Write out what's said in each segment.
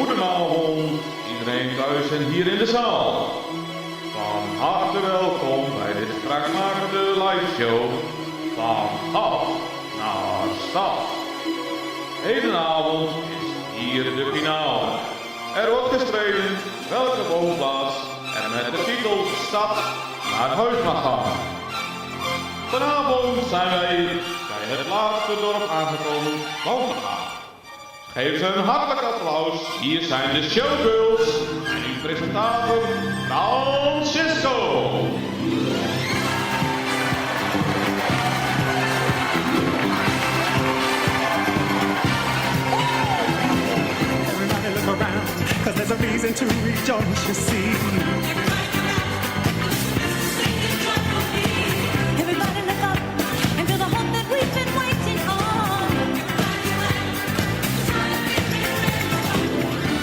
Goedenavond iedereen thuis en hier in de zaal. Van harte welkom bij dit spraakmakende live show van Gat naar Stad. Hedenavond is hier de finale. Er wordt gestreden welke woonplaats er met de titel Stad naar huis mag gaan. Vanavond zijn wij bij het laatste dorp aangekomen, Bantega. Geef ze een hartelijk applaus. Hier zijn de showgirls en uw presentator Francisco. Everybody look around, cause there's a reason to rejoice, you see. Everybody look up and feel the hope that we've been waiting on.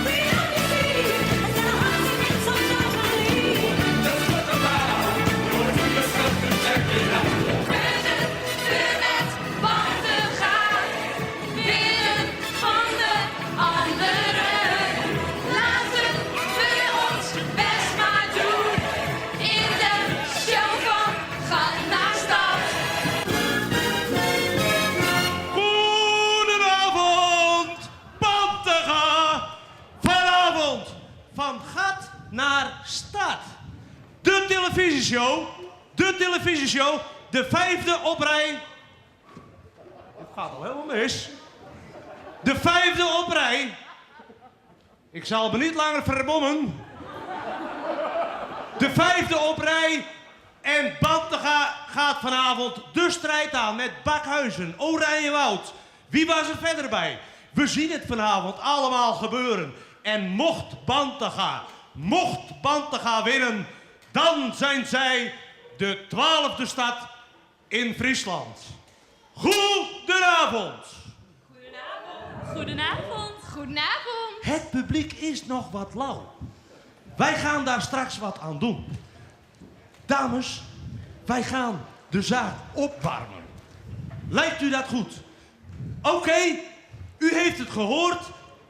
We only see and our hearts singing so joyfully. Met Bantega, winnen van de anderen. Laten we ons best maar doen in de show van Gat naar Stad. Goedenavond, Bantega! Vanavond van gat naar stad. De televisieshow, de televisieshow, de vijfde op rij. Het gaat al helemaal mis. De vijfde op rij. Ik zal me niet langer vermommen. De vijfde op rij. En Bantega gaat vanavond de strijd aan met Bakhuizen, Oranjewoud. Wie was er verder bij? We zien het vanavond allemaal gebeuren. En mocht Bantega, mocht Bantega winnen, dan zijn zij de 12e stad in Friesland. Goedenavond! Goedenavond. Goedenavond. Het publiek is nog wat lauw. Wij gaan daar straks wat aan doen. Dames, wij gaan de zaak opwarmen. Lijkt u dat goed? Oké, u heeft het gehoord.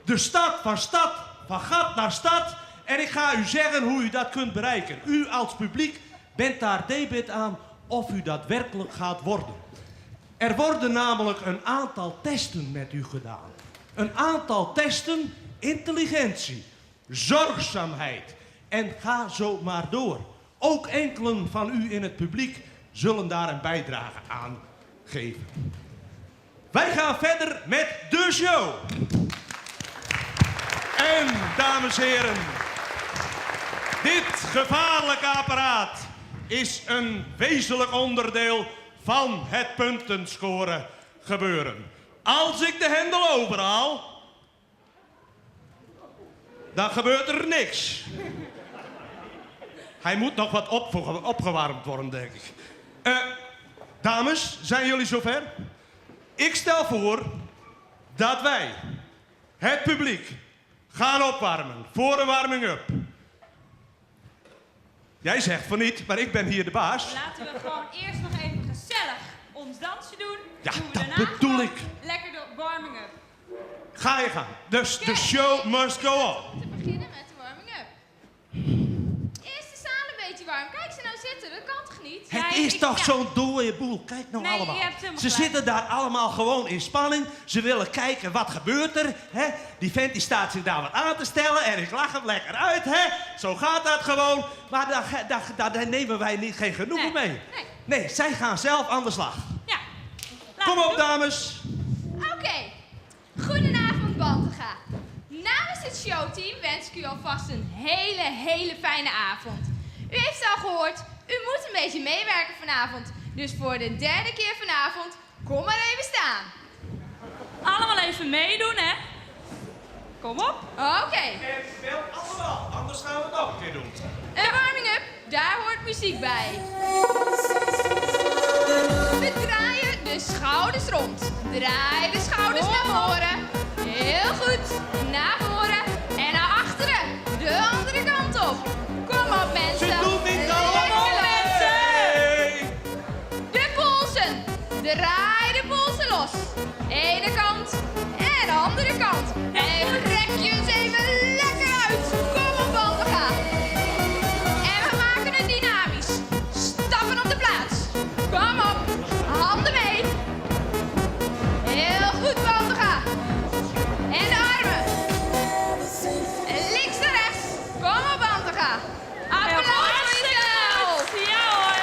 De stad van stad, van gat naar stad. En ik ga u zeggen hoe u dat kunt bereiken. U als publiek bent daar debet aan of u dat werkelijk gaat worden. Er worden namelijk een aantal testen met u gedaan. Een aantal testen, intelligentie, zorgzaamheid en ga zo maar door. Ook enkelen van u in het publiek zullen daar een bijdrage aan geven. Wij gaan verder met de show. En, dames en heren, dit gevaarlijke apparaat is een wezenlijk onderdeel van het puntenscoren gebeuren. Als ik de hendel overhaal, dan gebeurt er niks. Hij moet nog wat opgewarmd worden, denk ik. Dames, zijn jullie zover? Ik stel voor dat wij, het publiek, gaan opwarmen voor een warming-up. Jij zegt van niet, maar ik ben hier de baas. Laten we gewoon eerst nog even gezellig ons dansje doen. Ja, Doen we dat daarna bedoel gewoon ik. Lekker de warming up. Ga je gang. Dus de show must go on. Te beginnen met de warming-up. Eerst de zaal een beetje warm. Kijk ze nou zitten, dat kan toch niet? Het Nee, is toch ja. zo'n dode boel. Kijk nou Nee, allemaal. je hebt helemaal Ze gelijk. zitten daar allemaal gewoon in spanning. Ze willen kijken wat gebeurt er. Hè? Die vent die staat zich daar wat aan te stellen en ik lach hem lekker uit. Hè? Zo gaat dat gewoon. Maar daar nemen wij niet, geen genoegen Nee, mee. nee. Nee, zij gaan zelf aan de slag. Ja. Laten Kom we op, doen. dames. Oké, goedenavond Bantega. Namens het showteam wens ik u alvast een hele, hele fijne avond. U heeft al gehoord, u moet een beetje meewerken vanavond. Dus voor de derde keer vanavond, kom maar even staan. Allemaal even meedoen, hè? Kom op. Oké, En wel allemaal, anders gaan we het nog een keer doen. een warming-up, daar hoort muziek bij. We draaien de schouders rond. Draai de schouders naar voren. Heel goed. Naar voren en naar achteren. De andere kant op. Kom op mensen. Ze doen niet allemaal Lekker mee. De polsen. Draai. Beide polsen los. Ene kant en andere kant. En rek je eens even lekker uit. Kom op, Bantega. En we maken het dynamisch. Stappen op de plaats. Kom op. Handen mee. Heel goed, Bantega. En de armen. Links naar rechts. Kom op, Bantega. Applaus voor jezelf. Ja hoor.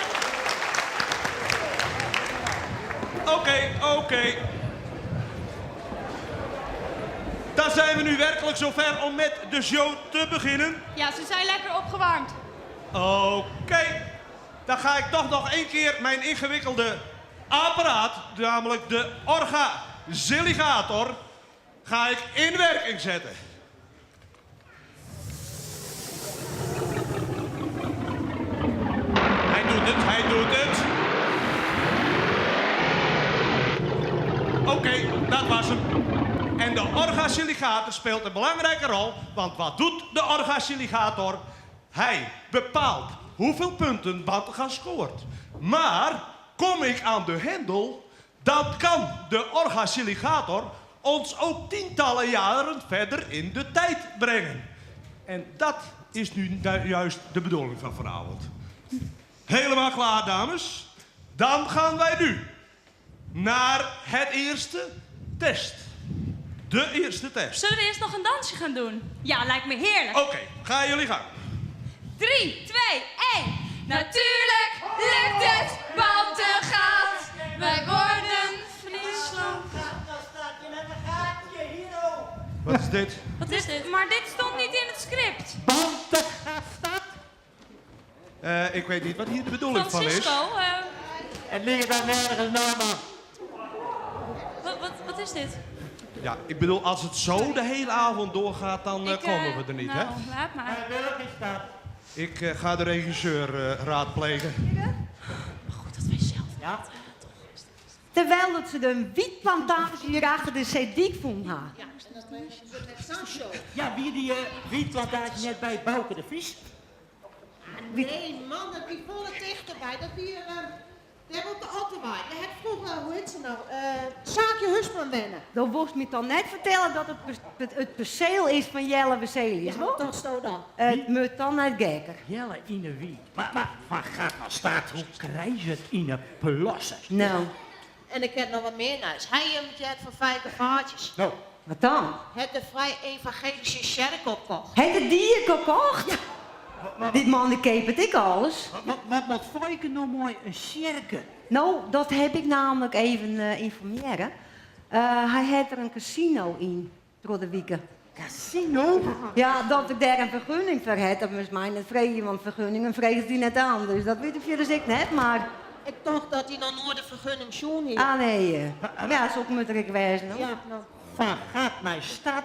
Oké, oké. Dan zijn we nu werkelijk zover om met de show te beginnen. Ja, ze zijn lekker opgewarmd. Oké, dan ga ik toch nog één keer mijn ingewikkelde apparaat, namelijk de Orga-Zilligator, ga ik in werking zetten. Hij doet het, hij doet het. Oké, dat was hem. En de Orga-Zilligator speelt een belangrijke rol, want wat doet de Orga-Zilligator? Hij bepaalt hoeveel punten Bantega scoort. Maar kom ik aan de hendel, dan kan de Orga-Zilligator ons ook tientallen jaren verder in de tijd brengen. En dat is nu juist de bedoeling van vanavond. Helemaal klaar, dames? Dan gaan wij nu naar het eerste test. De eerste test. Zullen we eerst nog een dansje gaan doen? Ja, lijkt me heerlijk. Oké, gaan jullie gang. 3, 2, 1. Natuurlijk lukt het, Bantega. Wij worden Friesland. Wat is dit? Wat is dit? Maar dit stond niet in het script. Ik weet niet wat hier de bedoeling van is. Francisco, Het ligt daar nergens naar, man. wat is dit? Ja, ik bedoel, als het zo de hele avond doorgaat, dan Ik, komen we er niet, nou, hè? laat maar. Welke stad? Ik ga de regisseur raadplegen. Goed dat wij zelf. Ja. Terwijl dat ze de wietplantage hier achter de Zeediek vonden ha. Ja, wie die wietplantage net bij Bouke de Vries? Nee, man, dat die volle dichterbij. Dat die, daar op de Otterwaai. Daar heb vroeger, hoe heet ze nou? Saakje Husman wennen. Dan worst me dan net vertellen dat het het perceel is van Jelle Wesselius, Ja, hoor. toch zo dan. Het moet dan uit Gekker. Jelle in de wiet. Maar van gaat nou staat, hoe krijg je het in de plassen? Nou, En ik heb nog wat meer nieuws. Hij heeft het van Fijke Vaartjes. Nou, wat dan? Het de Vrij Evangelische Kerk opkocht. Het het dier gekocht? Dit man die keepert ik alles. Wat moet Fijke nou mooi een sjerke? Nou, dat heb ik namelijk even informeren. Hij heeft er een casino in, door de wieken. Casino? Ja, dat ik daar een vergunning voor heb, dat is mij net vrede, want vergunningen vregen die net aan. Dus dat weet ik dus ik net, maar... Ik dacht dat hij nog nooit de vergunning zoen heeft. Ah nee, ja, zo moet ik wezen, hoor. Ja, nou. Van gaat mijn stad.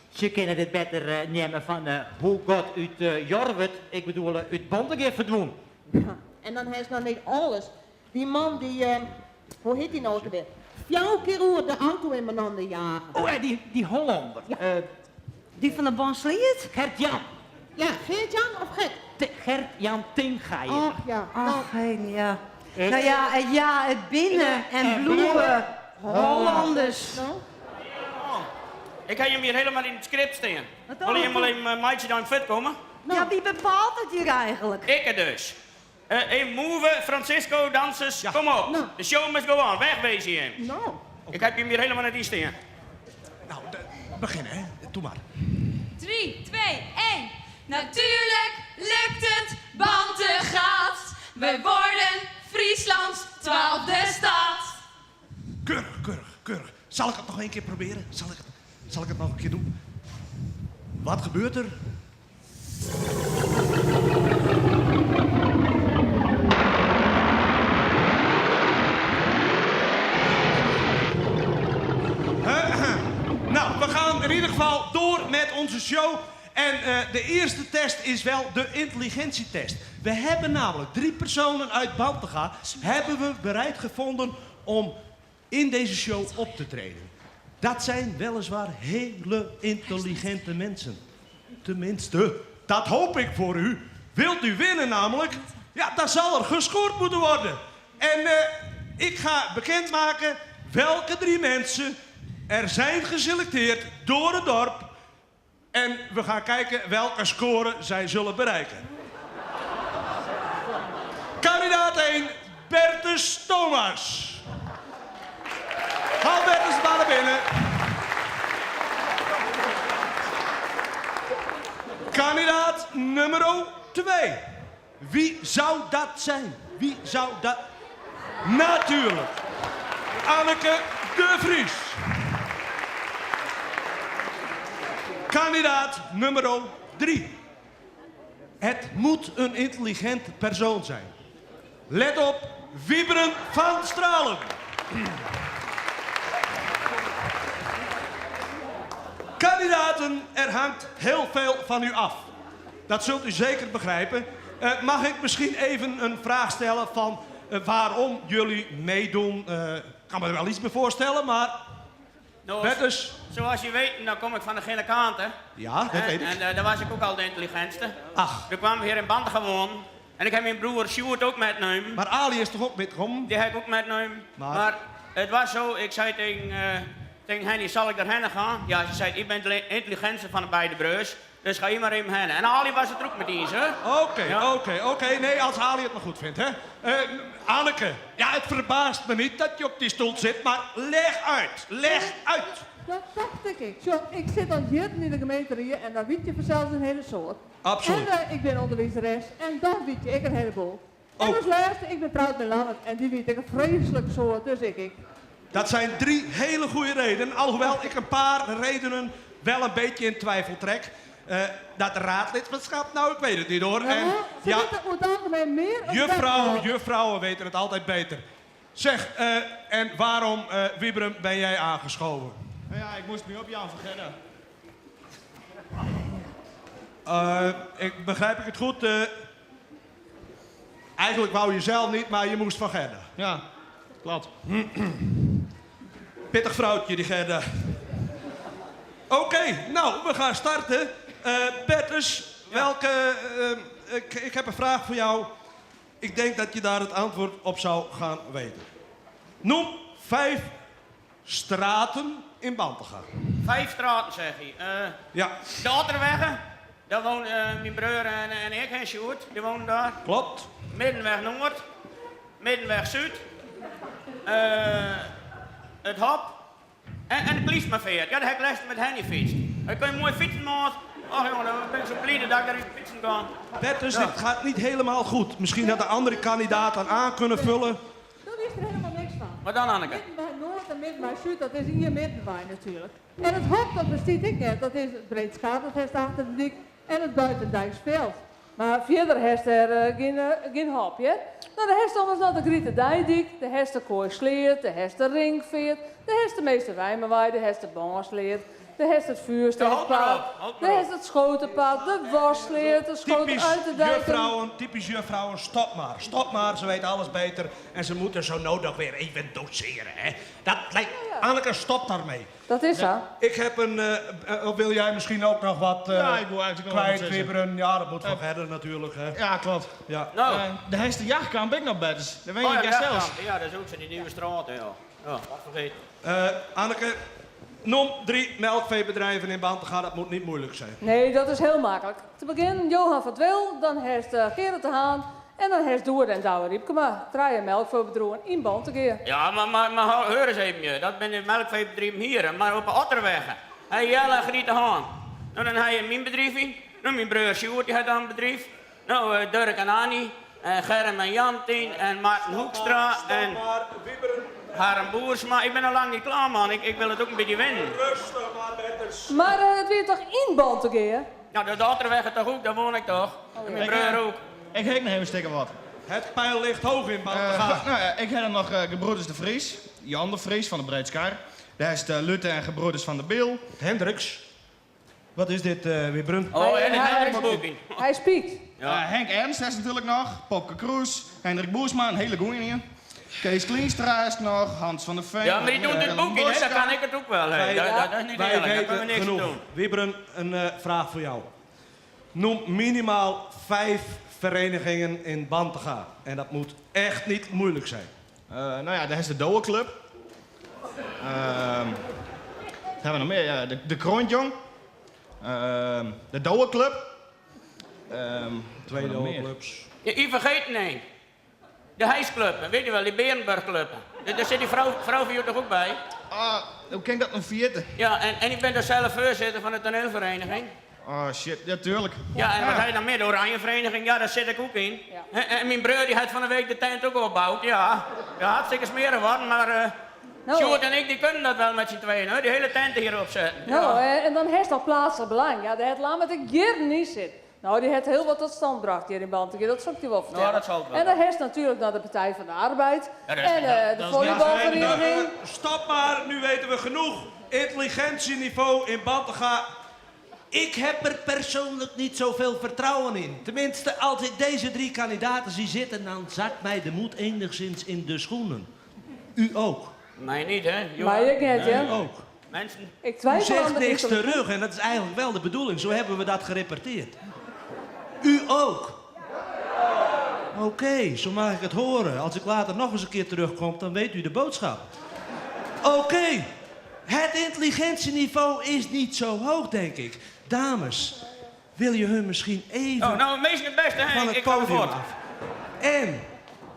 Ze kunnen het beter nemen van hoe God uit Jorwert, ik bedoel uit Bondegif verdwon. Ja. En dan heeft nog niet alles. Die man die, hoe heet die nou ook weer? Jouw keer hoe de auto in mijn handen jagen. Oh ja, die Hollander. Ja. Die van de Bansliert? Gert-Jan. Ja, Gert-Jan of Gert? Gert-Jan Tingaaier. Ach ja. Ach, Nou, heen, ja. Nou ja, ja, het binnen en en bloemen. bloemen. Hollanders. nou. Ik heb hem hier helemaal in het script staan. Wat dan? Wil je hem alleen maatje dan vet komen? Ja, wie bepaalt het hier eigenlijk? Ik het dus. Even move, Francisco, dansers, Ja. kom op. Nou. De show must go on, wegwezen hem. Nou. Ik heb hem hier helemaal net in staan. Nou, beginnen, hè. Doe maar. 3, 2, 1. Natuurlijk lukt het, Bantega. We worden Frieslands 12e stad. Keurig, keurig, keurig. Zal ik het nog één keer proberen? Zal ik het nog een keer doen? Wat gebeurt er? Huh? Nou, we gaan in ieder geval door met onze show. En de eerste test is wel de intelligentietest. We hebben namelijk 3 personen uit Bantega hebben we bereid gevonden om in deze show op te treden. Dat zijn weliswaar hele intelligente mensen. Tenminste, dat hoop ik voor u. Wilt u winnen namelijk? Ja, dan zal er gescoord moeten worden. En Ik ga bekendmaken welke drie mensen er zijn geselecteerd door het dorp. En we gaan kijken welke score zij zullen bereiken. Kandidaat 1, Bertus Thomas. Haal Bertus maar naar binnen. Kandidaat nummer 2. Wie zou dat zijn? Wie zou dat... Natuurlijk. Anneke de Vries. Kandidaat nummer 3. Het moet een intelligent persoon zijn. Let op, Wiebren van Stralen. Kandidaten, er hangt heel veel van u af. Dat zult u zeker begrijpen. Eh, mag ik misschien even een vraag stellen van eh, waarom jullie meedoen? Eh, ik kan me er wel iets bij voorstellen, maar... Nou, Bertus? Zoals je weet, nou kom ik van de gele kant, hè. Ja, dat weet ik. En daar was ik ook al de intelligentste. Ach. Toen kwamen we hier in Bantega wonen. En ik heb mijn broer Sjoerd ook metnomen. Maar Ali is toch ook metgekomen? Die heb ik ook metnomen. Maar? Maar het was zo, ik zei tegen Henny, zal ik daar heen gaan? Ja, ze zei, ik ben de intelligentste van de beide broers. Dus ga je maar even heen. En Ali was het er ook met eens, hè? Oké, oké, oké. Nee, als Ali het maar goed vindt, hè. Anneke, ja, het verbaast me niet dat je op die stoel zit, maar leg uit, leg uit. Dat dacht ik. Zo, ik zit al jaren in de gemeente hier en dan weet je vanzelf een hele soort. Absoluut. En ik ben onderwijzeres en dan weet je ik een heleboel. En Oh. als laatste, ik ben trouwd met Lannert en die weet ik een vreselijk soort, dus ik. Dat zijn drie hele goede redenen, alhoewel ik een paar redenen wel een beetje in twijfel trek. Dat raadlidmaatschap, nou, ik weet het niet hoor. En, Ze ja, weten over het algemeen meer dan juffrouw, dat. juffrouwen weten het altijd beter. Zeg, en waarom, Wiebren, ben jij aangeschoven? Nou ja, ik moest me op Jan van Gerda. Begrijp ik het goed? Eigenlijk wou je zelf niet, maar je moest van Gerda. Ja, klopt. Pittig vrouwtje, die Gerda. Oké, nou, we gaan starten. Bertus, ik heb een vraag voor jou. Ik denk dat je daar het antwoord op zou gaan weten. Noem 5 straten in Bantega. 5 straten, zeg je. Ja. De Otterweggen, daar woont mijn broer en ik en Sjoerd, die wonen daar. Klopt. Middenweg Noord, Middenweg Zuid, het Hop en de Kliesmaveert. Ja, daar heb ik les met Henny fietst. Dan kun je mooi fietsen, maat. Och jongen, dan ben ik zo blij dat ik daar fietsen kan. Bertus, Ja. dit gaat niet helemaal goed. Misschien dat de andere kandidaat dan aan kunnen vullen. Daar is er helemaal niks van. Wat dan, Anneke? Middenweg Noord en Middenweg Zuid, dat is hier Middenweg natuurlijk. En het Hop, dat bestiet ik net, dat is het Breedschaat, dat heeft achter de dik en het Buitendijksveld. Maar verder heeft er geen hop, hè? Nou, de heeft anders nog de Griete Dijdik, de heeft de Kooisleert, de heeft de Ringveert, de heeft de Meester Wijmerwaai, de heeft de Baansleert, de heeft het Vuursteenpad, Houd maar op, houd maar de op. heeft het Schotenpad, de Warsleert, de Schoten Typisch uit de dijken. juffrouwen, typisch juffrouwen, stop maar, stop maar, ze weten alles beter en ze moeten zo nodig weer even doseren, hè. Dat lijkt... Anneke, stop daarmee. Dat is zo. Ik heb een... of wil jij misschien ook nog wat Ja, ik wil eigenlijk nog wel kwijt, wat zeggen. Wiebren? Ja, dat moet van verder natuurlijk, hè. Ja, klopt. Ja. Nou. De is de jachtkamp ik nog bij, dus dat weet Oh, ik ja, ja, de zelfs. jachtkamp. Ja, dat is ook zo, die nieuwe straat, ja. Ja, wat vergeet. Anneke, noem 3 melkveebedrijven in Bantega, dat moet niet moeilijk zijn. Nee, dat is heel makkelijk. Te beginnen Johan van Dweel, dan heeft Gerrit de Haan en dan heeft Doer en Douwe Riepkema. Drie melkveebedrijven in Bantega. Ja, maar hoor eens even, je. Dat zijn de melkveebedrijven hier, maar op de Otterwegen. Hey, Jelle en Griet de Haan. Nou, dan heb je mijn bedrijf in. Nou, mijn broer Sjoerd, die had dan een bedrijf. Nou, Dirk en Annie, en Germ en Jantien, en Maarten Hoekstra, Stop en maar, Wiebren. Harm Boersma. Ik ben al lang niet klaar, man. Ik wil het ook een beetje winnen. Rustig maar, Bertus. Maar het weer toch in Bantega? Nou, de Otterwegen toch ook, daar woon ik toch. En mijn broer ook. Ik heb nog even steken wat. Het pijl ligt hoog in Bantega. Nou ja, ik heb dan nog Gebroeders de Vries, Jan de Vries van de Breedskar. Daar is de Lutte en Gebroeders van de Bil. Hendricks. Wat is dit, Wiebren? Oh, en het Hij- Hendricks boekje. Hij spiekt. Ja. Henk Ernst is natuurlijk nog, Popke Kroes, Hendrik Boersma, een hele goeie hier. Kees Klienstra is nog, Hans van der Veen. Ja, maar die doet het Willem boekje, hè? Boska. Dan kan ik het ook wel. Hè. Wij- Dat is niet Wij eerlijk, daar weten kunnen we niks aan genoeg. doen. Wiebren, een vraag voor jou. Noem minimaal 5 verenigingen in Bantega. En dat moet echt niet moeilijk zijn. No ja, dêr is de Doweclub. Wat ha we noch mear? Ja, de Krontjong. De Doweclub. Twee Doweclubs. Ja, u fergeet een. De Hijsclub, weet je wel, die Berenburgclub. Daar zit die vrouw, vrouw van jou toch ook bij? Ah, hoe kin ik dat nou ferjitte? Ja, en ik ben dus zelf voorzitter van de toneelvereniging. Oh shit, ja tuurlijk. Ja, en wat heb je dan meer? De Oranjevereniging, ja, daar zit ik ook in. En mijn broer die had van de week de tent ook opgebouwd, ja. Ja, hartstikke smerig worden, maar Nou, Sjoerd en ik die kunnen dat wel met z'n tweeën, hoor. Die hele tent hier opzetten. Nou, en dan heeft al plaatselijk belang. Ja, daar het laat met ik hier niet zit. Nou, die heeft heel wat tot stand gebracht hier in Bantegea, dat zal ik je wel vertellen. Nou, dat zal het wel. En dan heeft natuurlijk naar de Partij van de Arbeid Ja, dat is en de dat is volleybalvereniging. Stop maar, nu weten we genoeg. Intelligentieniveau in Bantega. Ik heb er persoonlijk niet zoveel vertrouwen in. Tenminste, als ik deze drie kandidaten zie zitten, dan zakt mij de moed enigszins in de schoenen. U ook. Mij niet, hè? Johan? Maar ik niet, hè? U ook. Mensen. Ik U twijfel zegt aan de niks terug en dat is eigenlijk wel de bedoeling. Zo hebben we dat gerepeteerd. U ook. Oké, zo mag ik het horen. Als ik later nog eens een keer terugkom, dan weet u de boodschap. Oké, het intelligentieniveau is niet zo hoog, denk ik. Dames, wil je hun misschien even Oh, nou, meestal het beste, hè? van Ik, het ik ga podium voort. af? En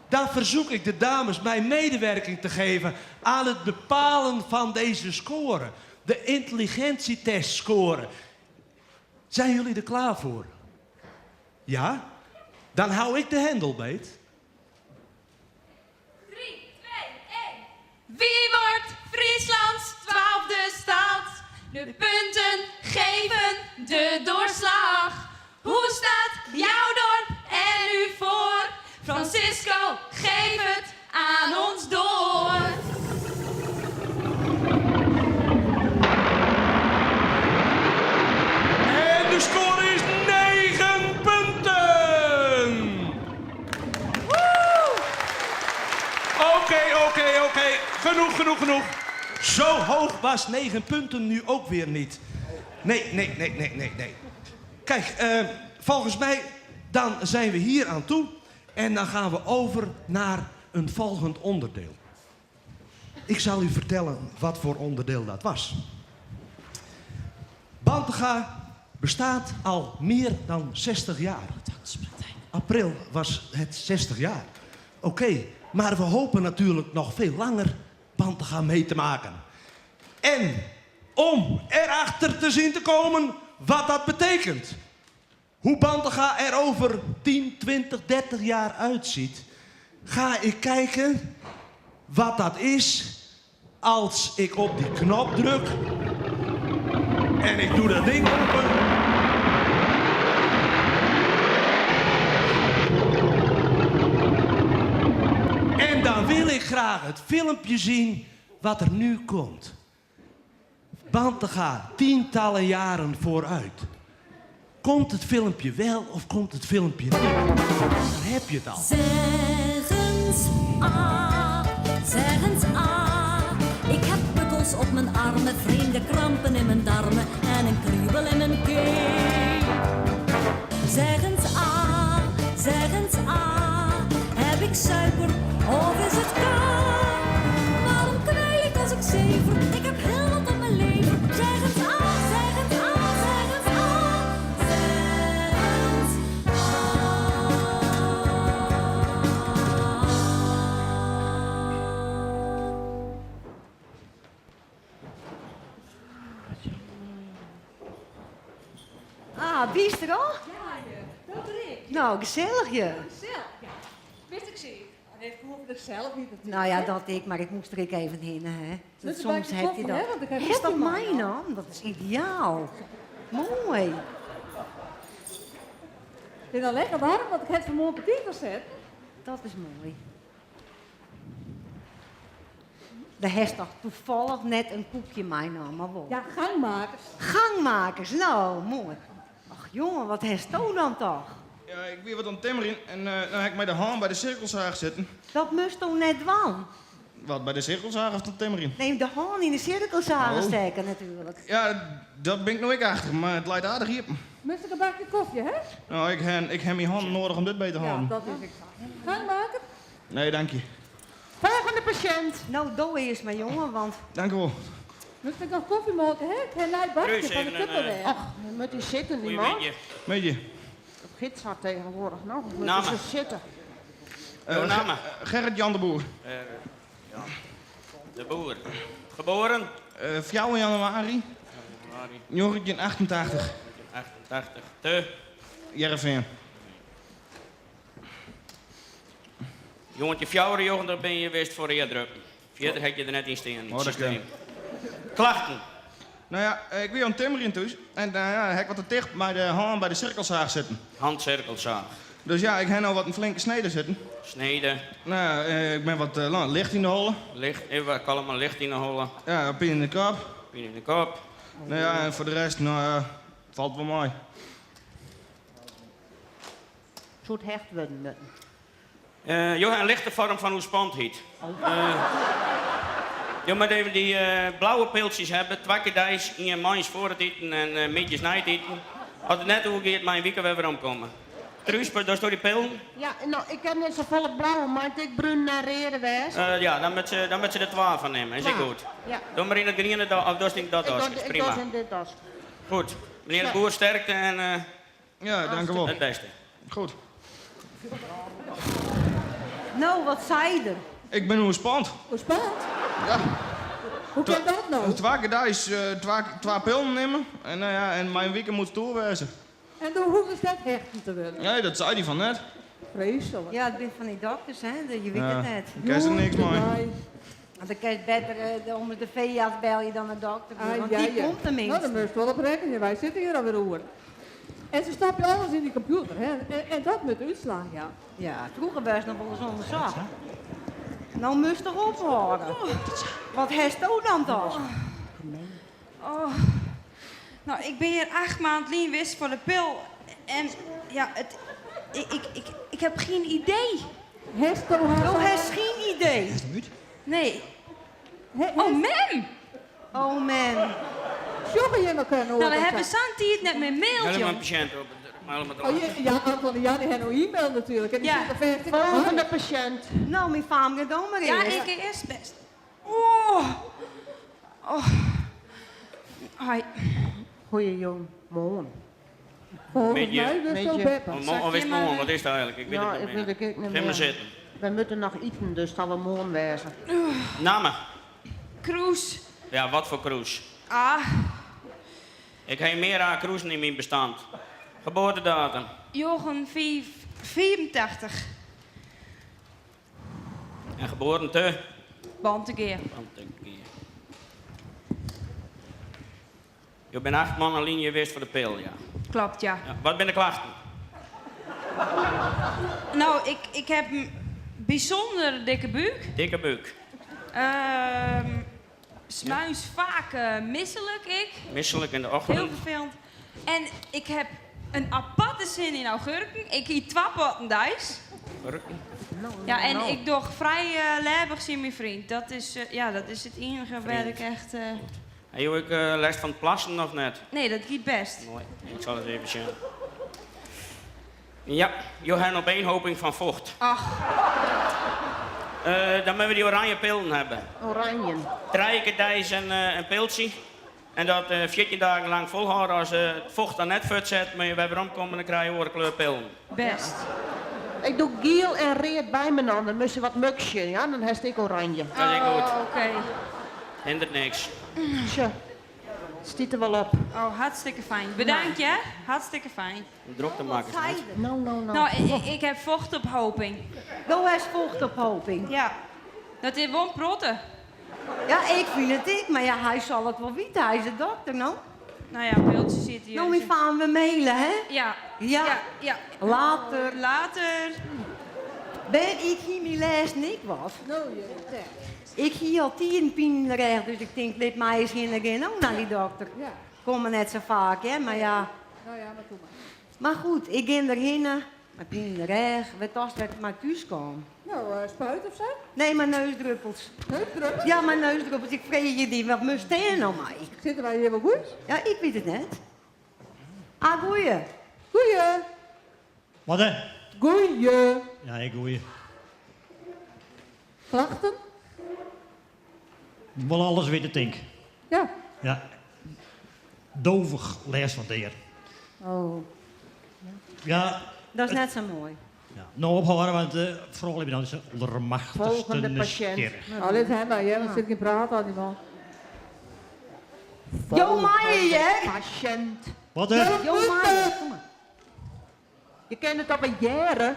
dan verzoek ik de dames mijn medewerking te geven aan het bepalen van deze score. De intelligentietestscore. Zijn jullie er klaar voor? Ja? Dan hou ik de hendel beet. 3, 2, 1. Wie wordt Frieslands twaalfde stad? De punten geven de doorslag. Hoe staat jouw dorp er nu voor? Francisco, geef het aan ons door. En de score is 9 punten! Oké, oké, oké. Genoeg, genoeg, genoeg. Zo hoog was 9 punten nu ook weer niet. Nee, nee, nee, nee, nee, nee. Kijk, volgens mij dan zijn we hier aan toe. En dan gaan we over naar een volgend onderdeel. Ik zal u vertellen wat voor onderdeel dat was. Bantega bestaat al meer dan 60 jaar. April was het 60 jaar. Oké, maar we hopen natuurlijk nog veel langer Bantega mee te maken. En om erachter te zien te komen wat dat betekent. Hoe Bantega er over 10, 20, 30 jaar uitziet, ga ik kijken wat dat is als ik op die knop druk en ik doe dat ding open. En dan wil ik graag het filmpje zien wat er nu komt. Bantega, tientallen jaren vooruit. Komt het filmpje wel of komt het filmpje niet? Dan heb je het al. Zeg eens ah, zeg eens ah. Ik heb pukkels op mijn armen, vreemde krampen in mijn darmen en een kriebel in mijn keel. Zeg eens ah, zeg eens ah. Heb ik suiker of is het K? Waarom kwijl ik als ik zever? Ik heb heel wat op mijn lever. Zeg eens ah, zeg eens ah, zeg eens ah. Zeg eens Ah, wie is er al? Ja, dat ben ik. Nou, gezellig je. Gezellig, ja. Wist ik zeker. Dat hoef ik zelf niet natuurlijk. Nou ja, dat ik, maar ik moest er ik even heen, hè. Met een soms bakje heb je koffie, dat. hè, want ik heb Is koffie dat maar mijn dan? Dat is ideaal. Mooi. Het is al lekker warm, want ik heb vanmorgen petit gezet. Dat is mooi. Daar heeft toch toevallig net een koekje mijn naam, maar wel. Ja, gangmakers. Gangmakers, nou, mooi. Ach jongen, wat heeft Toon dan toch? Ja, ik weer wat aan het timmeren en nou heb ik mij de haan bij de cirkelzaag zitten. Dat moest toch net wel? Wat, bij de cirkelzaag of de timmeren? Neem de haan in de cirkelzaag Oh. steken natuurlijk. Ja, dat ben ik nou ik achter, maar het leidt aardig hier. Moest ik een bakje koffie, hè? Nou, ik heb mijn handen nodig om dit bij te Ja, houden. dat is exact. Gangmaker? Nee, dank je. Folgjende pasjint. No, do earst mar jonge, want. Dank u wol. Moat ik noch kofje meitsje, hè? Ik ha in nij bakje fan de Tupperware. Och, moat dy sitten, dy man. Middei. Dat giet sa tegenwoordich noch. Namme. Moatte se sitte. Jo namme? Gerrit Jan de Boer. Gerrit Jan de Boer. Geboren? 4 januari. Januari. 1988. 1988. Te? Hearrenfean. 1994 binne je west foar eardruppen. Fierder ha ik je der net yn stean yn it Oh, dat systeem. kin. Klachten? No ja, ik wie oan it timmerjen thús en ja, ha ik wat te ticht mei de hân by de sirkelsaach sitten. Handsirkelsaach. Dus ja, ik ha no wat in flinke snede sitten. Snede. No ja, ik bin wat no, licht yn de holle. Licht, even wat kalm, maar licht yn de holle. Ja, pine yn de kop. Pine yn de kop. No ja, en foar de rest, no ja, falt wol mei. Soe it hecht wurden moatten. Jo ha in lichte foarm fan oerspandheid. Jo moatte even dy blauwe piltsjes hawwe, twa kear deis, ien moarns foar it iten en middeis nei it iten. As it net oergiet, mei in wike wer weromkomme. Truus, dochsto dy pillen? Ja, no, ik ha net safolle blauwe, mei it ek brune en reade wêze? Ja, dan moat se, dan moat se der twa fan nimme, is ek goed. Ja. Doch mar yn it griene, of dochst yn dat doaske, is prima. Ik doch yn dit doaske. Goed. Menear de Boer, sterkte en. Ja, dank u wol. It bêste. Goed. No, wat sei er? Ik bin oerspand. Oerspand? Ja. Hoe kin dat no? Twa kear deis twa pillen nimme en no ja, en mei in wike moat it oer wêze. En doe hoegdest net hechten te wurden? Nee, dat sei dy fan net. Freeslik. Ja, it binne fan dy dokters, hè, je witte it net. Kinst der niks mei. Want dan kinst better om de feearts belje dan de dokter, want dy komt tenminste. No, dêr moatst wol op rekkenje. Wy sitte hjir alwer oer. En se stopje alles yn dy kompjûter, hè. En dat moat de útslach jaan. Ja, froeger wurdst noch wolris ûndersocht. No moatst toch ophâlde. Wat hasto dan toch? Oh. No, ik bin hjir 8 maand lyn west foar de pil. En ja, it, ik, ik, ik, ik heb geen idee. Hasto Do hast geen idee. Nee. Oh, mem! Oh, mem. Sjogge jim elkoar no? No, we hawwe sa'n tiid net mear maild, Helemaal jong. pasjint op. Oh, ja, Anton en Jan die hebben nog e-mail natuurlijk. En die Ja. zitten vast in de Folgjende pasjint. No, myn faam giet dan mar Ja, earst. ik earst bêst. Oh. Oh. Hoi. Goeiejûn, moarn. Volgens mij wist al beppe. Of is het moarn? Wat is het eigenlijk? Ik weet Ja, het niet ik meer. weet het ook niet Ga maar meer. zitten. We moeten nog iten, dus het zal wel moarn wêze. Namme. Kroes. Ja, wat voor kroes? Ah, Ik heb meer aan kroesen in mijn bestand. Geboortedatum. Jochen 5, 84. En geboren te? Bantegea. Bantegea. Jo binne 8 moanne lyn hjir west foar de pil, ja. Kloppet, ja. Ja, wat binne de klachten? No, ik, ik ha in bysûnder dikke búk. Dikke búk. Smoarns faak mislik ek. Mislik yn de ochtend. Hiel ferfelend. En ik ha in aparte sin yn augurken. Ik yt twa potten deis. Augurken? Ja, en ik doch frij lêbich tsjin myn freon. Dat is, ja, dat is it iennige wêr't ik Freon. echt... Ha jo ek lêst fan it plassen of net? Nee, dat giet bêst. Moai. Ik sil it even sjen. Ja, jo ha in opeenhoping fan focht. Ach. Dan moatte we dy oranje pillen hawwe. Oranje. Trije kear deis in piltsje. En dat 14 dagen lang folhâlde. As it focht dan net fuortset, moatte je wer weromkomme en dan krije je oare kleur pillen. Bêst. Ik doch giel en read by inoar, dan moatst wat miksje, ja? Dan hast ek oranje. Dat is goed. Oh, oké. Hindert niks. Tsja, it stiet der wol op. Oh, hartstikke fijn. Bedankt, hè? Hartstikke fijn. Drokte makkest net. No, no, no. No, ik, ik ha fochtophoping. Do hast fochtophoping? Ja. Dat is wol in protte. Ja, ik fyn it ek, mar ja, hy sil it wol witte. Hy is de dokter, no. No ja, piltsje sit hjir. No, myn faam, we maile, hè? Ja. Ja. Ja, ja. Later. Later. Ben, ik hie myn lêsten ek wat. No, je Ik hie al tiden pine yn de rêch, dus ik tink, lit my ris hinne gean no nei dy dokter. Ja. Kom mar net sa faak, hè, mar ja. No ja, mar toe mar. Mar goed, ik gean derhinne, mei pine yn de rêch. Wêr tochtst dat ik mei thús kaam? No, spuit of sa? Nee, mei neusdruppels. Neusdruppels? Ja, mei neusdruppels. Ik freegje dy, wat moatst dêr no mei? Sitte wy hjir wol goed? Ja, ik wit it net. Ah, goeie. Goeie. Wat hè? Goeie. Ja, ik goeie. Klachten? Wol alles witte tink. Ja. Ja. Dovich lêst fan it ear. Oh. Ja. Dat is net sa moai. Ja. No ophâlde, want de froulju binne altyd sa aldermachtichste Volgende patiënt. nijsgjirrich. Nou, lit hem maar, hear, want sit gjin praat oan dy man. Jo meie hear. Patiënt. Wat hè? Jo meie. Kom mar. Je kinne it op in hearre.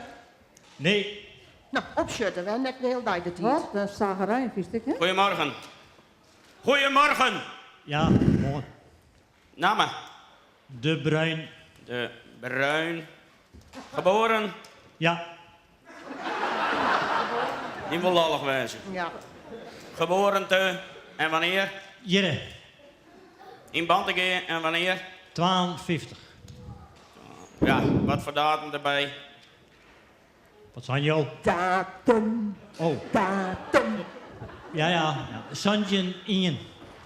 Nee. No, opsjutte, we ha net de hiele dei de tiid. Wat in sagerij, fynst ek, hè? Goedemorgen. Goedemorgen. Ja, moarn. Namme? De Bruin. De Bruin. Geboren? Ja. Dy wol lollich wêze. Ja. Geboren te en wannear? Hjirre. Yn Bantegea en wannear? 52. Ja, wat foar datum derby? Wat sein jo? Datum. Oh. Datum. Ja, ja. 17 ien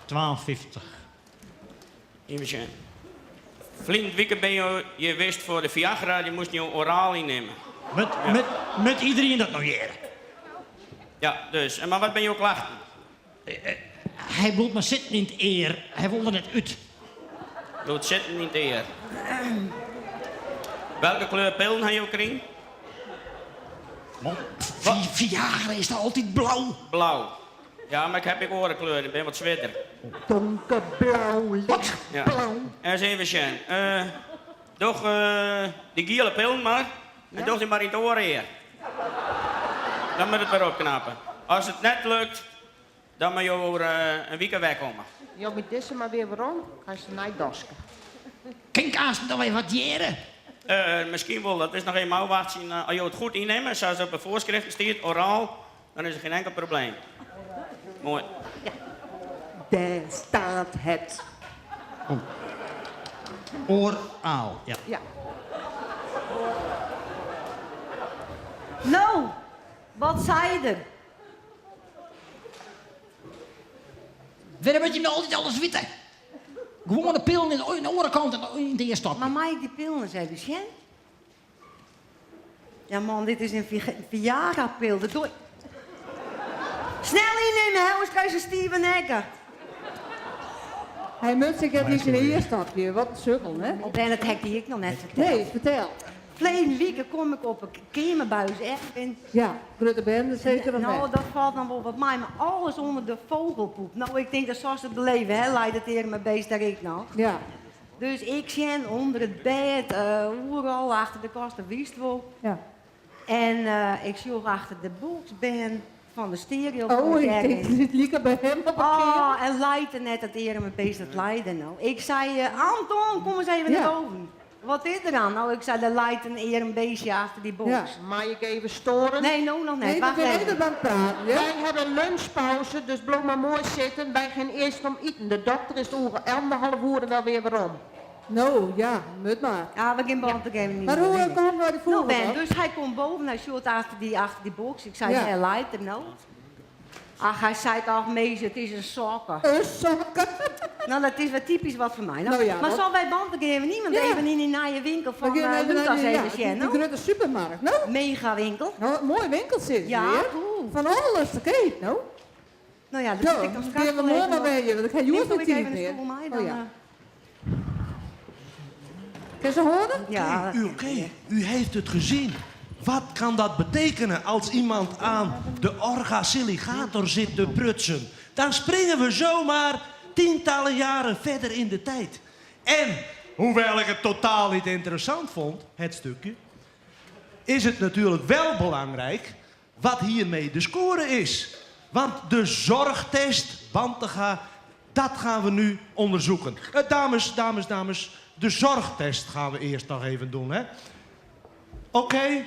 52. Even sjen. Ferline wike binne jo hjir west foar de Viagra, dy moasten jo oraal ynnimme. Met, met, met iedereen dat no hearre. Ja, dus. En mar wat binne jo klachten? Hy bliuwt mar sitten yn it ear. Hy wol der net út. Bliuwt sitten yn it ear. Welke kleur pillen ha jo krigen? Man, Viagra is toch altyd blau? Blau. Ja, mar ik ha ek oare kleuren, dy binne wat swierder. Donkerblau, lichtblau. Ja. Ris even sjen. Doch dy giele pillen mar en doch dy mar yn it oare ear. Dan moat it wer opknappe. As it net lukt, dan moatte jo oer in wike wer komme. Jo mei dizze mar wer werom, krijst in nij doaske. Kin ik aanst noch even wat hearre? Miskien wol, dat is noch even ôfwachtsjen. As jo it goed ynnimme, sa as op de foarskriften stiet, oraal, dan is der gjin inkel probleem. Moai. Dêr staat het. Oh. Oraal, ja. Ja. No, wat sei er? Wêrom moat je no altyd alles witte? Gewoan de pillen yn de oare kant en yn it ear stopje. Mar mei ik dy pillen ris even sjen? Ja man, dit is in Viagra-pil. Dat doe Snel ynnimme, hè, oars krijst in stive nekke. Hy moat sich net yn syn ear stopje. Wat in sukkel, hè? Oh, Ben, dat ha ik dy ek noch net ferteld. Nee, fertel. Ferleden wike kom ik op 'e keamer by ús Erwin. Ja, grutte bende seker of No, net? dat falt dan wol wat mei, mar alles ûnder de vogelpoep. No, ik tink dat sast it beleve, hè, leit it earme beest dêr ek noch. Ja. Dus ik sjen ûnder it bêd, oeral, achter de kast, dat witst wol. Ja. En ik sjoch achter de boks Ben fan de stereo. Oh, ik tink it like by him op 'e keamer. Oh, en leit der net dat earme beest, dat leit der no. Ik sei, Anton, kom ris even nei boven. Wat is der oan? No, ik sei, der leit in earm beestje achter dy boks. Ja. Mei ik even stoaren? Nee, no noch net. Nee, we Wacht binne even. even oan it praten, ja? Wy hawwe lunchpauze, dus bliuw mar moai sitten. Wy gean earst om iten. De dokter is oer anderhalf oere wel wer werom. No, ja, moat mar. Ja, we gean Bantegea niet Mar meer hoe binnen. komt mei de No, fûgel Ben, dan? dus hy komt boven, hy sjocht achter dy boks. Ik sei, Ja. Dêr leit er no. Ach, hy seit, ach mees, it is in sokke. In sokke? No, dat is wer typysk wat foar my. No, No ja, mar dat- sille wy Bantegea niemand Ja. even yn dy nije winkel fan We gean even Lucas nei die, even ja, sjen, de no? grutte supermarkt, no? Mega winkel. No, moai winkel sit Ja, hjir. goed. Fan alles te keap, no. No ja, dat No, sit ik dan straks gean we wel moarn even mar op. wer hjir, want ik ha hjoed Neem gjin ik tiid even in mear. stoel mei, Oh dan, ja. Kin se hâlde? Ja, dat Oké, u heeft het gezien. Wat kan dat betekenen als iemand aan de orgasiligator zit te prutsen? Dan springen we zomaar tientallen jaren verder in de tijd. En, hoewel ik het totaal niet interessant vond, het stukje, is het natuurlijk wel belangrijk wat hiermee de score is. Want de zorgtest Bantega, dat gaan we nu onderzoeken. Dames, dames, dames, de zorgtest gaan we eerst nog even doen, hè? Oké,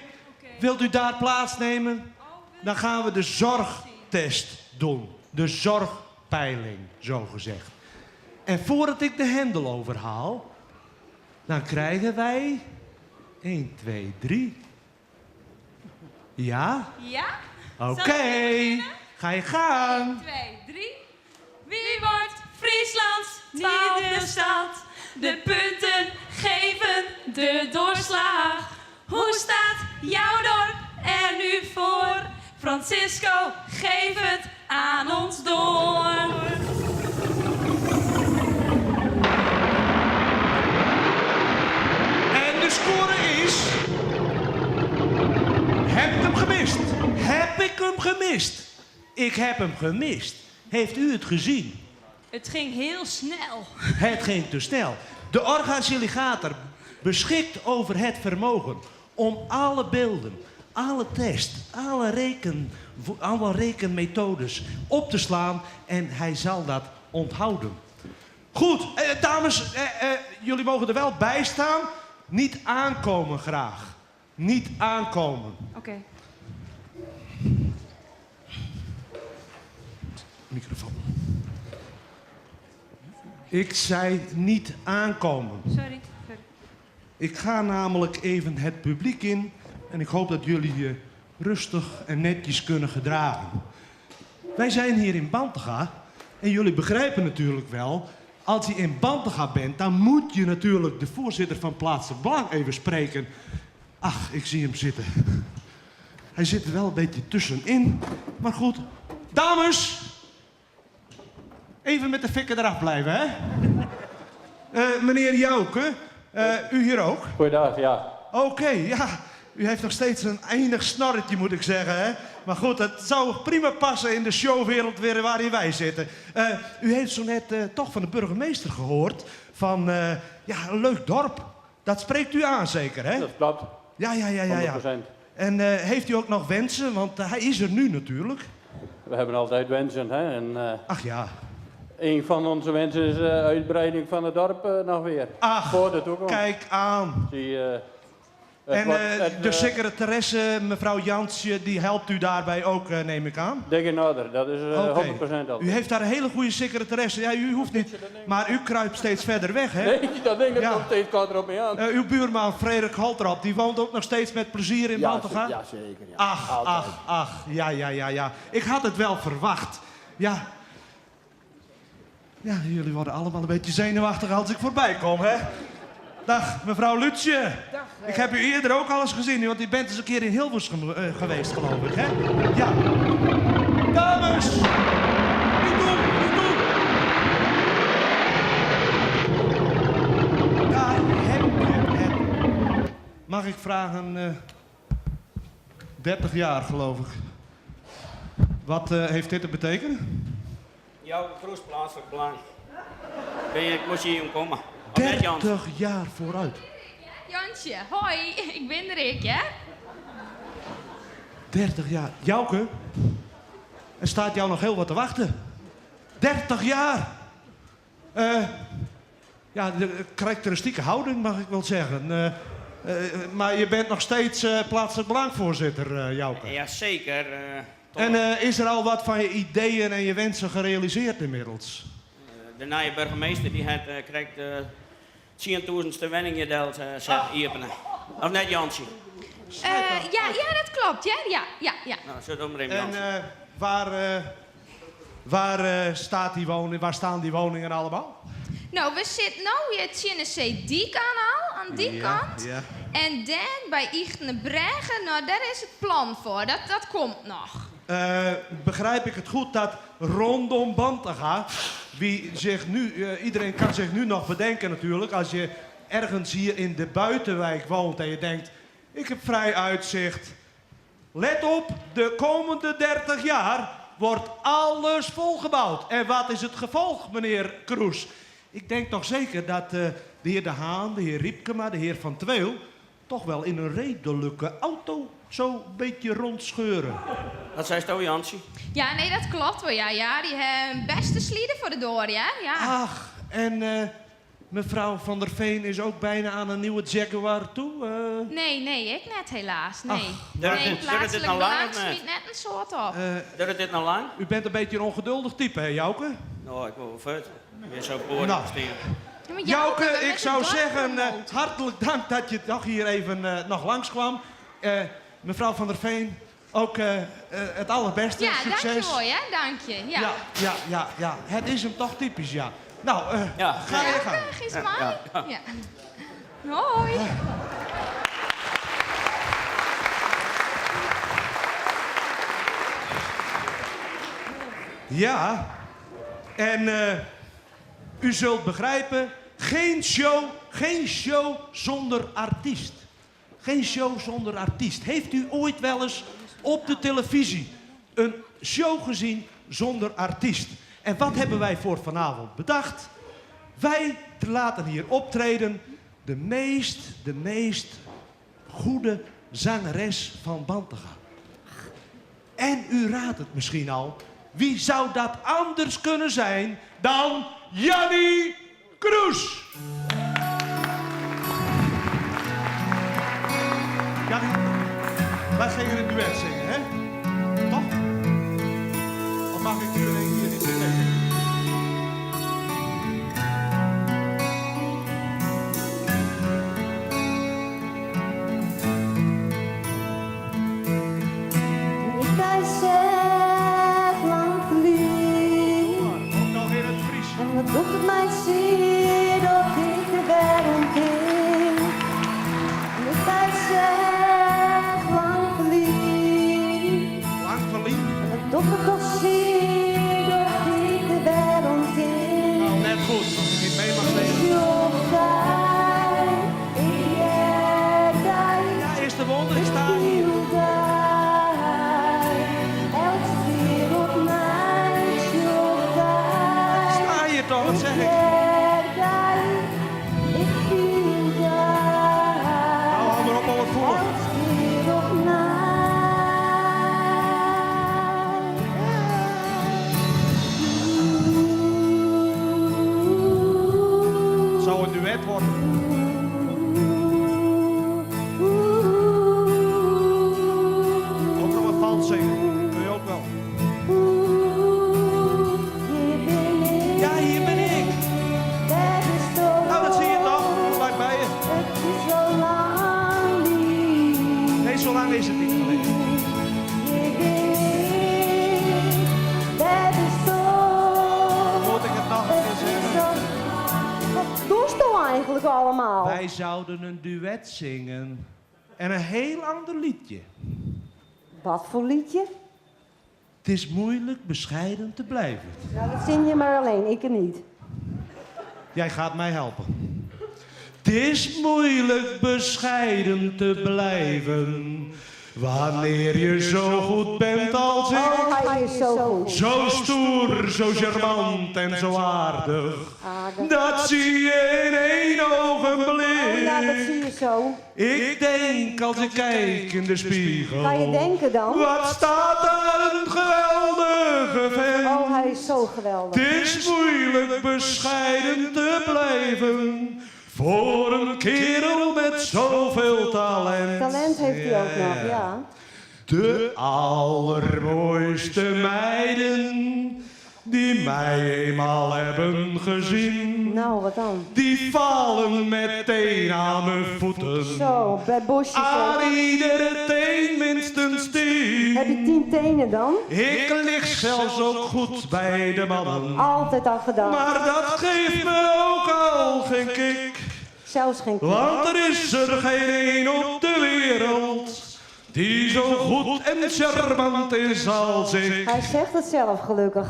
wilt u daar plaatsnemen? Dan gaan we de zorgtest doen. De zorgpeiling, zo gezegd. En voordat ik de hendel overhaal, dan krijgen wij 1, 2, 3. Ja? Ja? Oké. Zal ik beginnen? Ga je gang. 1, 2, 3. Wie wordt Frieslands 12e stad? De punten geven de doorslag. Hoe staat jouw dorp er nu voor? Francisco, geef het aan ons door. En de score is. Heb ik hem gemist? Heb ik hem gemist? Ik heb hem gemist. Heeft u het gezien? Het ging heel snel. Het ging te snel. De orgasiligator beschikt over het vermogen om alle beelden, alle tests, alle, reken, alle rekenmethodes op te slaan en hij zal dat onthouden. Goed, eh, dames, eh, eh, jullie mogen er wel bij staan. Niet aankomen graag. Niet aankomen. Oké. Microfoon. Ik zei niet aankomen. Sorry. Sorry. Ik ga namelijk even het publiek in en ik hoop dat jullie je rustig en netjes kunnen gedragen. Wij zijn hier in Bantega en jullie begrijpen natuurlijk wel, als je in Bantega bent, dan moet je natuurlijk de voorzitter van Plaatselijk Belang even spreken. Ach, ik zie hem zitten. Hij zit er wel een beetje tussenin, maar goed. Dames, even met de fikken eraf blijven, hè? Eh, meneer Jouke, eh, u hier ook? Goeiedag, ja. Oké, ja. U heeft nog steeds een enig snorretje, moet ik zeggen, hè? Maar goed, dat zou prima passen in de showwereld weer waarin wij zitten. Eh, u heeft zo net eh, toch van de burgemeester gehoord van, eh, ja, een leuk dorp. Dat spreekt u aan zeker, hè? Dat klopt. Ja, ja, ja, ja. ja. 100%. En eh, heeft u ook nog wensen? Want eh, hij is er nu natuurlijk. We hebben altijd wensen, hè. En, eh, Ach ja. Een van onze wensen is eh, uitbreiding van het dorp eh, nog weer. Ach, Voor de toekomst. kijk aan. Die, eh, het En wordt- eh, het, de eh, secretaresse, mevrouw Jansje, die helpt u daarbij ook, eh, neem ik aan? Dik in orde, dat is eh, Oké. 100% altijd. U heeft daar een hele goede secretaresse. Ja, u hoeft niet. Maar u kruipt steeds verder weg, hè? Nee, dat ding dat komt steeds korter op me aan. Eh, uw buurman Frederik Holtrop, die woont ook nog steeds met plezier in Ja, Bantega? ja, zeker, ja. Ach, Altijd. ach, ach. Ja, ja, ja, ja. Ik had het wel verwacht. Ja. Ja, jullie worden allemaal een beetje zenuwachtig als ik voorbij kom, hè? Dag, mevrouw Lutje. Dag, eh. Ik heb u eerder ook al eens gezien, want u bent eens een keer in Hilversum eh, geweest, geloof ik, hè? Ja. Dames! Niet doen, niet doen! Daar heb je het. Mag ik vragen, eh 30 jaar geloof ik. Wat eh, heeft dit te betekenen? Jouw Kroes plaatselijk belang. Ben je, ik moest hier om komen. Of net, Jan? 30 jaar vooruit. Jantje, hoi, ik ben er ik, hè? 30 jaar. Jouke, er staat jou nog heel wat te wachten. 30 jaar! Eh, ja, de karakteristieke houding mag ik wel zeggen. Eh, eh, maar je bent nog steeds eh, plaatselijk belangvoorzitter, eh Jouke. Jazeker. eh, toch. En eh, is er al wat van je ideeën en je wensen gerealiseerd inmiddels? De nieuwe burgemeester die het, eh, krijgt de 10.000ste wenning deelt, eh zet iepenen. Of net Jansje. Eh, ja, ja, dat klopt, ja, ja, ja, ja. Nou, zet om maar even En Jansje. eh, waar, eh, waar, eh, staat die woning, waar staan die woningen allemaal? Nou, we zitten nou weer het die-kanaal, aan die Ja, kant. ja. En dan bij Ichtene nou daar is het plan voor. Dat, dat komt nog. Eh, begrijp ik het goed dat rondom Bantega, wie zich nu, eh, iedereen kan zich nu nog bedenken natuurlijk, als je ergens hier in de buitenwijk woont en je denkt, ik heb vrij uitzicht. Let op, de komende 30 jaar wordt alles volgebouwd. En wat is het gevolg, meneer Kroes? Ik denk toch zeker dat eh, de heer De Haan, de heer Riepkema, de heer Van Tweel... toch wel in een redelijke auto zo'n beetje rondscheuren. Wat zei je, Jansje? Ja, nee, dat klopt wel. Ja, ja die hebben beste slieden voor de door, ja. ja. Ach, en eh, mevrouw Van der Veen is ook bijna aan een nieuwe Jaguar toe. eh. Nee, nee, ik net helaas. Nee, Ach. Duurt nee dit- duurt dit plaatselijk nou lang belang of net? smiet net een soort op. Duurt dit nou lang? U bent een beetje een ongeduldig type, hè, Jouke? Nou, ik wil wel vet. Weer zo boren Nou. staan. Ja, maar Jouke, we ik met zou het dorp zeggen, eh, promoten. hartelijk dank dat je toch hier even eh, nog langskwam. Eh, mevrouw Van der Veen, ook eh, eh, het allerbeste. Ja, Succes. dank je wel, ja, dank je. Ja. Ja, ja, ja, ja. Het is hem toch typisch, ja. Nou, eh, Ja. ga je gang. Dag, is mij. Ja. Hoi. Ja, en u zult begrijpen, geen show, geen show zonder artiest. Geen show zonder artiest. Heeft u ooit wel eens op de televisie een show gezien zonder artiest? En wat hebben wij voor vanavond bedacht? Wij laten hier optreden de meest, de meest goede zangeres van Bantega. En u raadt het misschien al. Wie zou dat anders kunnen zijn dan Jannie Kroes? Jannie, wij gingen een duet zingen, hè? Toch? Of mag ik nu in één keer niet zingen? Ik zeg lang verliefd. Ook nog in het Fries. En wat doet het mij zeer dat ik er weer om denk. Ik zeg lang verliefd. Lang verliefd? En wat doet het toch zeer dat ik er weer om denk. Nou, net goed, als ik niet mee mag zingen. Ja, is de wonder, ik sta hier. Ik sta hier toch, wat zeg ik? Nou, hou maar op al het voelen. Het zou een duet worden. Ook nog wat vals zingen. Kun je ook wel. Ja, hier ben ik. Nou, dat zie je toch? Vlak bij je. Nee, zo lang is het niet geleden. Moet ik het nog een keer zeggen? Wat doe je nou eigenlijk allemaal? Wij zouden een duet zingen. En een heel ander liedje. Wat voor liedje? Het is moeilijk bescheiden te blijven. Nou, dat zing je maar alleen, ik er niet. Jij gaat mij helpen. Het is moeilijk bescheiden te blijven. Wanneer je zo goed bent als ik. Oh, hij is zo goed. Zo stoer, zo charmant en zo aardig. Aardig. Dat zie je in één ogenblik. Oh ja, dat zie je zo. Ik denk als ik kijk in de spiegel. Kan je denken dan? Wat staat daar een geweldige vent. Oh, hij is zo geweldig. Het is moeilijk bescheiden te blijven. Voor een kerel met zoveel talent. Talent heeft hij ook nog, ja. De allermooiste meiden die mij eenmaal hebben gezien. Nou, wat dan? Die vallen meteen aan mijn voeten. Zo, bij bosjes. Aan ook. iedere teen minstens 10. Heb je 10 tenen dan? Ik lig zelfs ook goed bij de mannen. Altijd al gedaan. Maar dat geeft me ook al geen kick. Zelfs geen kick. Want er is er geen één op de wereld die zo goed en charmant is als ik. Hij zegt het zelf gelukkig.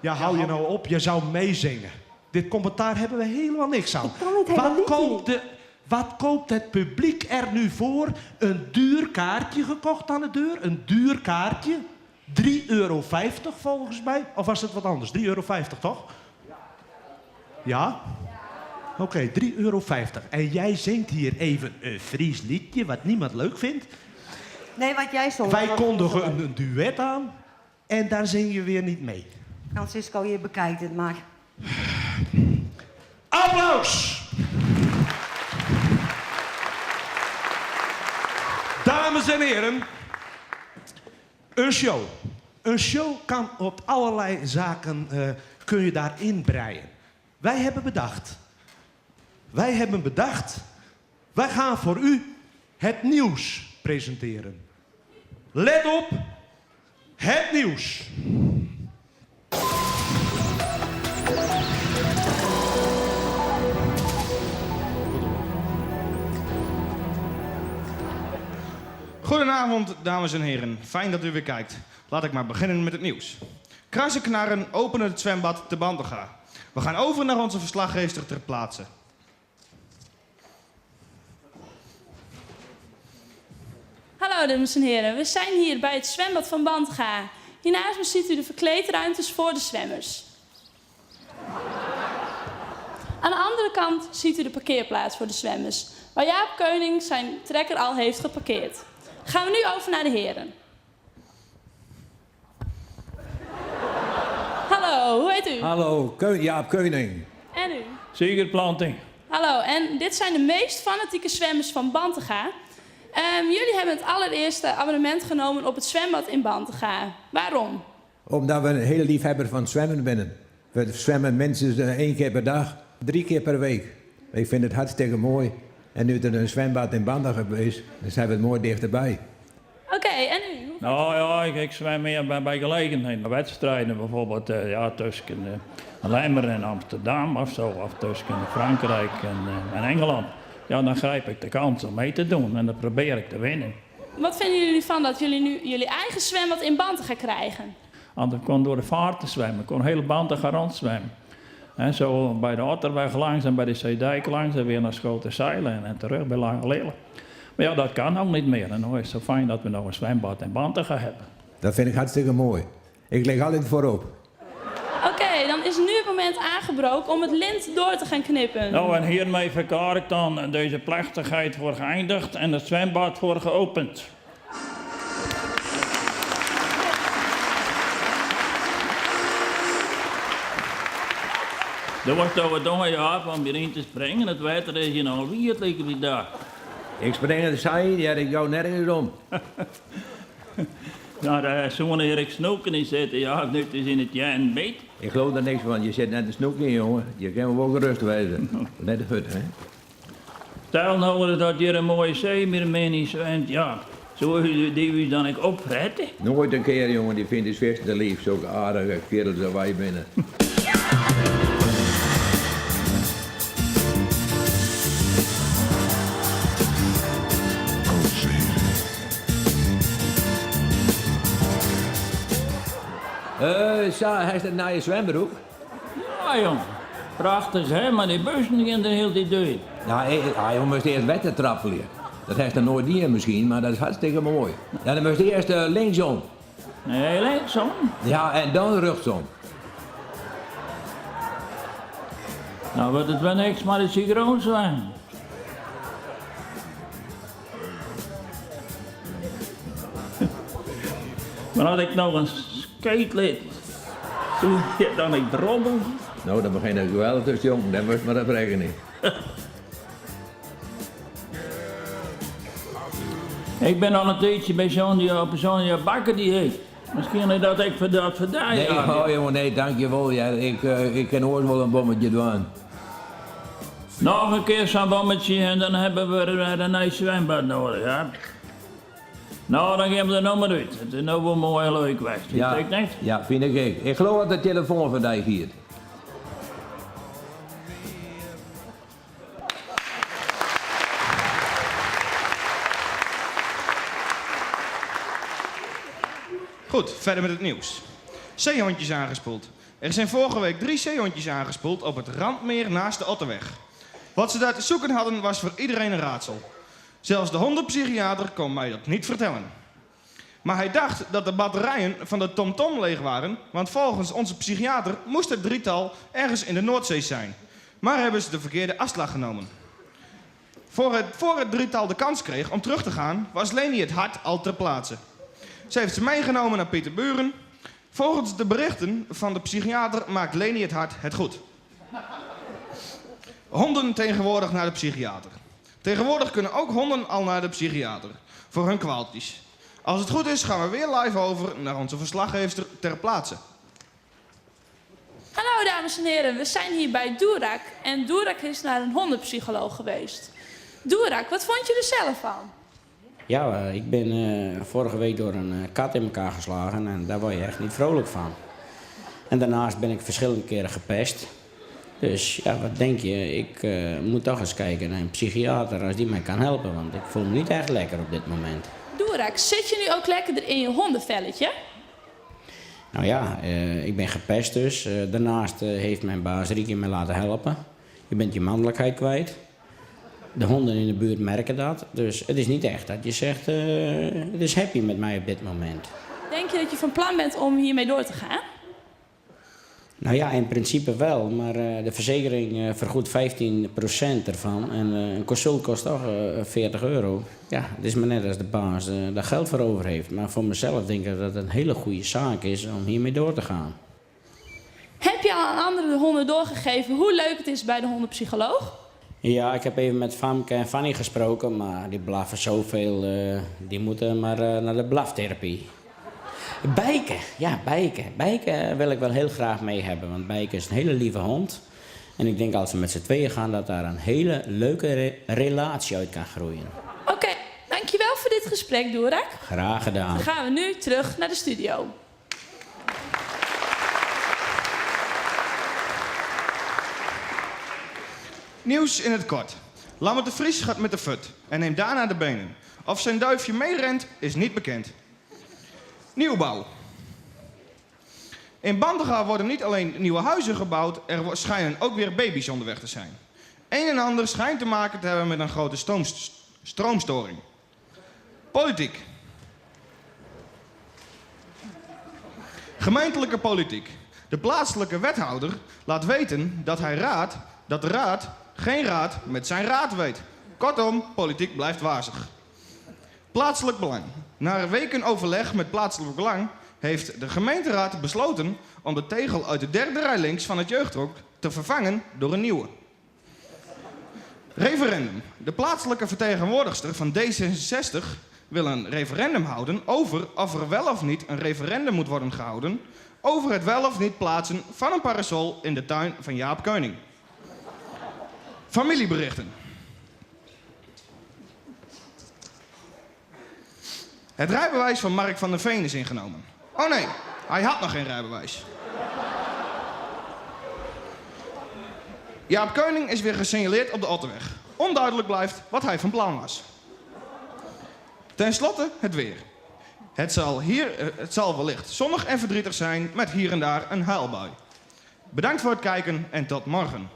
Ja, hou je nou op, je zou meezingen. Dit commentaar hebben we helemaal niks aan. Ik kan het hele Wat liedje koopt, de, wat koopt het publiek er nu voor? Een duur kaartje gekocht aan de deur. Een duur kaartje. 3,50 euro volgens mij. Of was het wat anders? 3,50 euro toch? Ja? Oké, 3,50 euro. En jij zingt hier even een Fries liedje wat niemand leuk vindt. Nee, wat jij zong. Wij dat was kondigen zo leuk. een duet aan en daar zing je weer niet mee. Francisco, je bekijkt het maar. Applaus! Dames en heren, een show. Een show kan op allerlei zaken kun je daarin breien. Wij hebben bedacht. Wij hebben bedacht. Wij gaan voor u het nieuws presenteren. Let op, het nieuws. Goedenavond, dames en heren. Fijn dat u weer kijkt. Laat ik maar beginnen met het nieuws. Krasse knarren openen het zwembad te Bantega. We gaan over naar onze verslaggeefster ter plaatse. Hallo dames en heren, we zijn hier bij het zwembad van Bantega. Hiernaast me ziet u de verkleedruimtes voor de zwemmers. Aan de andere kant ziet u de parkeerplaats voor de zwemmers, waar Jaap Keuning zijn trekker al heeft geparkeerd. Gaan we nu over naar de heren. Hallo, hoe heet u? Hallo, Jaap Keuning. En u? Zeker Planting. Hallo, en dit zijn de meest fanatieke zwemmers van Bantega. Jullie hebben het allereerste abonnement genomen op het zwembad in Bantega. Waarom? Omdat we een hele liefhebber van zwemmen zijn. We zwemmen minstens 1 keer per dag, 3 keer per week. Ik vind het hartstikke mooi. En nu er een zwembad in Bantega is, dan zijn we het mooi dichterbij. Oké, en u? Nou ja, ik zwem meer bij gelegenheden. Wedstrijden bijvoorbeeld, ja, tussen Lemmer en Amsterdam of zo, of tussen Frankrijk en Engeland. Ja, dan grijp ik de kans om mee te doen en dan probeer ik te winnen. Wat vinden jullie van dat jullie nu jullie eigen zwembad in Bantega krijgen? Want ik kon door de vaart te zwemmen, ik kon hele Bantega rondzwemmen. En zo bij de Otterweg langs en bij de Zeedijk langs en weer naar Schoterzijl en terug bij Lange Lille. Maar ja, dat kan ook niet meer. En nu is het zo fijn dat we nog een zwembad in Bantega hebben. Dat vind ik hartstikke mooi. Ik lig altijd voorop. Oké, dan is nu het moment aangebroken om het lint door te gaan knippen. Nou, en hiermee verklaar ik dan deze plechtigheid voor geëindigd en het zwembad voor geopend. Er wordt toch wat domme jaar om hierin te springen. Het water is hier nog wierd, lekker die dag. Ik spring in de zee, ja, ik ga nergens om. Nou, daar is zo'n Erik Snoeken in zitten, ja, nu het is in het jaar een beet. Ik geloof er niks van, je zit net de snoek in, jongen. Je kan wel gerust wezen. Net de hut, hè. Stel nou dat hier een mooie zee meer mee niet zwemt, ja. Zo die u dan ik opfretten. Nooit een keer, jongen, die vindt de vis te lief, zulke aardige kerels als wij binnen. Zo, hij is het naar je zwembroek? Ja, jong. Prachtig, hè? Maar die bussen gaan er heel die deur. Nou, hij moest eerst wetten trappelen. Dat heeft er nooit niet misschien, maar dat is hartstikke mooi. Ja, dan moest hij eerst linksom. Nee, linksom? Ja, en dan rechtsom. Nou, wordt het wel niks, maar het synchroon zijn. Maar had ik nog een skatelid, toen dan ik drommel. Nou, dan begin ik wel tussen jong, dan moest maar dat brengen niet. Ik ben al een tijdje bij zo'n zo'n bakker die heet. Misschien is dat ik voor dat vandaag. Nee, oh, jongen, nee, dankjewel. Ja, ik kan ooit wel een bommetje doen. Nog een keer zo'n bommetje en dan hebben we weer een nieuw zwembad nodig, hè? Nou, dan gaan we er nog maar uit. Het is nou wel mooi en leuk geweest, vind Ja, ik niet? ja, vind ik ook. Ik geloof dat de telefoon van die hier. Goed, verder met het nieuws. Zeehondjes aangespoeld. Er zijn vorige week 3 zeehondjes aangespoeld op het Randmeer naast de Otterweg. Wat ze daar te zoeken hadden was voor iedereen een raadsel. Zelfs de hondenpsychiater kon mij dat niet vertellen. Maar hij dacht dat de batterijen van de TomTom leeg waren, want volgens onze psychiater moest het drietal ergens in de Noordzee zijn. Maar hebben ze de verkeerde afslag genomen. Voor het drietal de kans kreeg om terug te gaan, was Leni het Hart al ter plaatse. Ze heeft ze meegenomen naar Pieterburen. Volgens de berichten van de psychiater maakt Leni het Hart het goed. Honden tegenwoordig naar de psychiater. Tegenwoordig kunnen ook honden al naar de psychiater. Voor hun kwaaltjes. Als het goed is gaan we weer live over naar onze verslaggeefster ter plaatse. Hallo dames en heren, we zijn hier bij Doerak. En Doerak is naar een hondenpsycholoog geweest. Doerak, wat vond je er zelf van? Ja, ik ben vorige week door een kat in elkaar geslagen en daar word je echt niet vrolijk van. En daarnaast ben ik verschillende keren gepest. Dus ja, wat denk je? Ik moet toch eens kijken naar een psychiater als die mij kan helpen, want ik voel me niet echt lekker op dit moment. Doerak, zit je nu ook lekkerder in je hondenvelletje? Nou ja, eh, ik ben gepest dus. Eh, daarnaast eh, heeft mijn baas Rieke me laten helpen. Je bent je mannelijkheid kwijt. De honden in de buurt merken dat. Dus het is niet echt dat je zegt, eh, het is happy met mij op dit moment. Denk je dat je van plan bent om hiermee door te gaan? Nou ja, in principe wel, maar eh, de verzekering eh, vergoedt 15% ervan. En eh, een consult kost toch 40 euro. Ja, het is maar net als de baas daar geld voor over heeft. Maar voor mezelf denk ik dat het een hele goede zaak is om hiermee door te gaan. Heb je al aan andere honden doorgegeven hoe leuk het is bij de hondenpsycholoog? Ja, ik heb even met Famke en Fanny gesproken, maar die blaffen zoveel, die moeten maar naar de blaftherapie. Bijke, ja, Bijke. Bijke wil ik wel heel graag mee hebben, want Bijke is een hele lieve hond. En ik denk als we met z'n tweeën gaan, dat daar een hele leuke re relatie uit kan groeien. Oké, okay, dankjewel voor dit gesprek, Doerak. Graag gedaan. Dan gaan we nu terug naar de studio. Nieuws in het kort. Lammert de Vries gaat met de fut en neemt daarna de benen. Of zijn duifje meerent, is niet bekend. Nieuwbouw. In Bantega worden niet alleen nieuwe huizen gebouwd, er schijnen ook weer baby's onderweg te zijn. Een en ander schijnt te maken te hebben met een grote stroomstoring. Politiek. Gemeentelijke politiek. De plaatselijke wethouder laat weten dat hij raadt dat de raad geen raad met zijn raad weet. Kortom, politiek blijft wazig. Plaatselijk belang. Na weken overleg met plaatselijk belang heeft de gemeenteraad besloten om de tegel uit de derde rij links van het jeugdhok te vervangen door een nieuwe. Referendum. De plaatselijke vertegenwoordigster van D66 wil een referendum houden over of er wel of niet een referendum moet worden gehouden over het wel of niet plaatsen van een parasol in de tuin van Jaap Keuning. Familieberichten. Het rijbewijs van Mark van der Veen is ingenomen. Oh nee, hij had nog geen rijbewijs. Jaap Keuning is weer gesignaleerd op de Otterweg. Onduidelijk blijft wat hij van plan was. Ten slotte het weer. Het zal, hier, eh, het zal wellicht zonnig en verdrietig zijn met hier en daar een huilbui. Bedankt voor het kijken en tot morgen.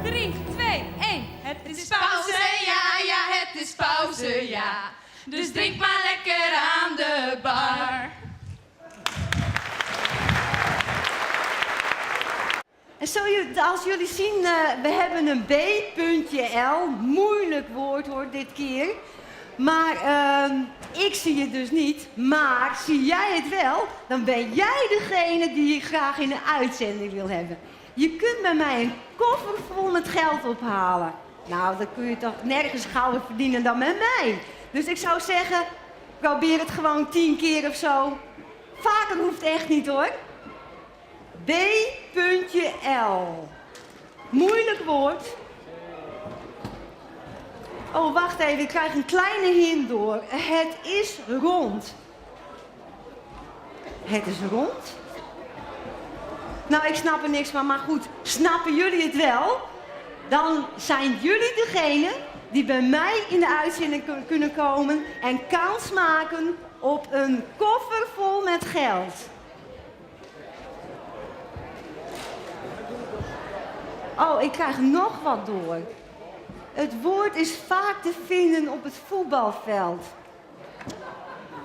Drie, twee, één. Het is pauze, ja, ja, het is pauze, ja. Dus drink maar lekker aan de bar. En zo, als jullie zien, eh, we hebben een B-puntje L. Moeilijk woord hoor, dit keer. Maar ehm, ik zie het dus niet. Maar zie jij het wel, dan ben jij degene die ik graag in de uitzending wil hebben. Je kunt bij mij een koffer vol met geld ophalen. Nou, dat kun je toch nergens gauwer verdienen dan met mij. Dus ik zou zeggen, probeer het gewoon 10 keer of zo. Vaker hoeft echt niet hoor. B-puntje L. Moeilijk woord. Oh, wacht even, ik krijg een kleine hint door. Het is rond. Het is rond? Nou, ik snap er niks van, maar goed, snappen jullie het wel? Dan zijn jullie degene die bij mij in de uitzending kunnen komen en kans maken op een koffer vol met geld. Oh, ik krijg nog wat door. Het woord is vaak te vinden op het voetbalveld.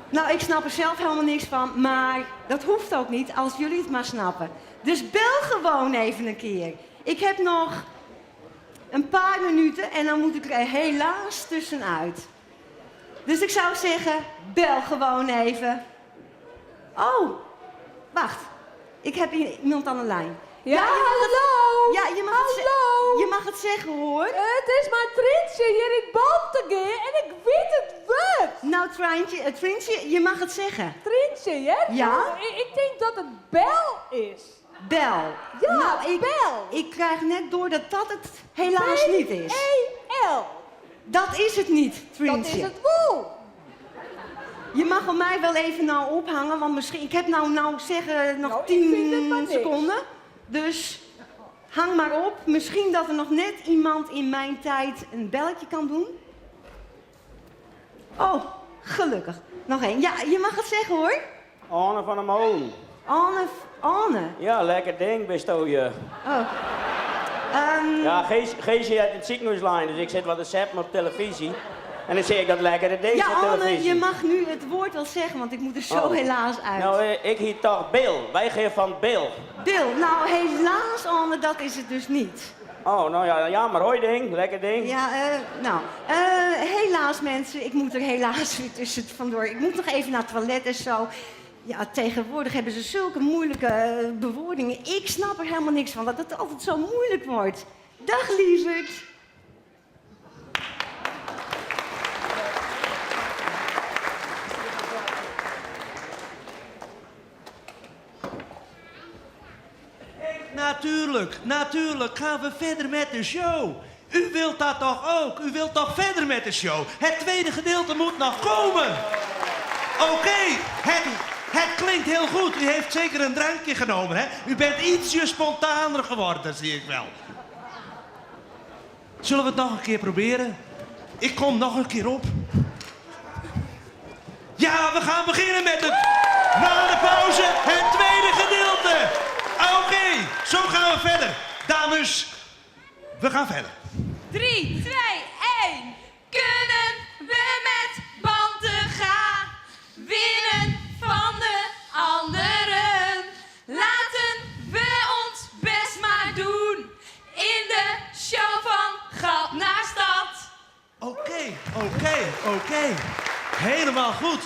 Nou, ik snap er zelf helemaal niks van, maar dat hoeft ook niet als jullie het maar snappen. Dus bel gewoon even een keer. Ik heb nog een paar minuten en dan moet ik er helaas tussenuit. Dus ik zou zeggen, bel gewoon even. Oh, wacht. Ik heb iemand aan de lijn. Ja, je mag het- hallo. Ja, je mag het Hallo. je mag het zeggen hoor. Het is mijn Trintje hier in Bantegee en ik weet het woord. Nou, Trintje, Trintje, je mag het zeggen. Trintje, hè? Ja? Ik, ik denk dat het bel is. Bel. Ja, nou, ik, bel. Ik krijg net door dat dat het helaas niet is. B-E-L. Dat is het niet, Trintje. Dat is het wel. Je mag van mij wel even nou ophangen, want misschien... Ik heb nou, nou zeggen nog Nou, ik vind het 10 maar niks. seconden. Dus... Hang maar op. Misschien dat er nog net iemand in mijn tijd een belletje kan doen. Oh, gelukkig. Nog één. Ja, je mag het zeggen hoor. Anne van der Molen. Anne, Anne. Ja, lekker ding, bist je. Oh. Ja, Gees, Geesje uit het ziekenhuislijn, dus ik zit wat te zappen op televisie. En dan zie ik dat lekkere ding Ja, op Anne, televisie. je mag nu het woord wel zeggen, want ik moet er zo Oh. helaas uit. Nou, ik hier toch Bill. Wij geven van Bill. Bill, nou helaas Anne, dat is het dus niet. Oh, nou ja, jammer. Hoi ding, lekker ding. Ja, nou, helaas mensen, ik moet er helaas weer tussen vandoor. Ik moet nog even naar het toilet en zo. Ja, tegenwoordig hebben ze zulke moeilijke bewoordingen. Ik snap er helemaal niks van, dat het altijd zo moeilijk wordt. Dag lieverd. Natuurlijk, natuurlijk gaan we verder met de show. U wilt dat toch ook? U wilt toch verder met de show? Het tweede gedeelte moet nog komen. Oké, het klinkt heel goed. U heeft zeker een drankje genomen, hè? U bent ietsje spontaner geworden, zie ik wel. Zullen we het nog een keer proberen? Ik kom nog een keer op. Ja, we gaan beginnen met het... Na de pauze, het tweede gedeelte. Oké, zo gaan we verder. Dames, we gaan verder. 3, 2, 1. Kunnen we met Bantega winnen van de anderen? Laten we ons best maar doen in de show van Gat naar Stad. Oké. Helemaal goed.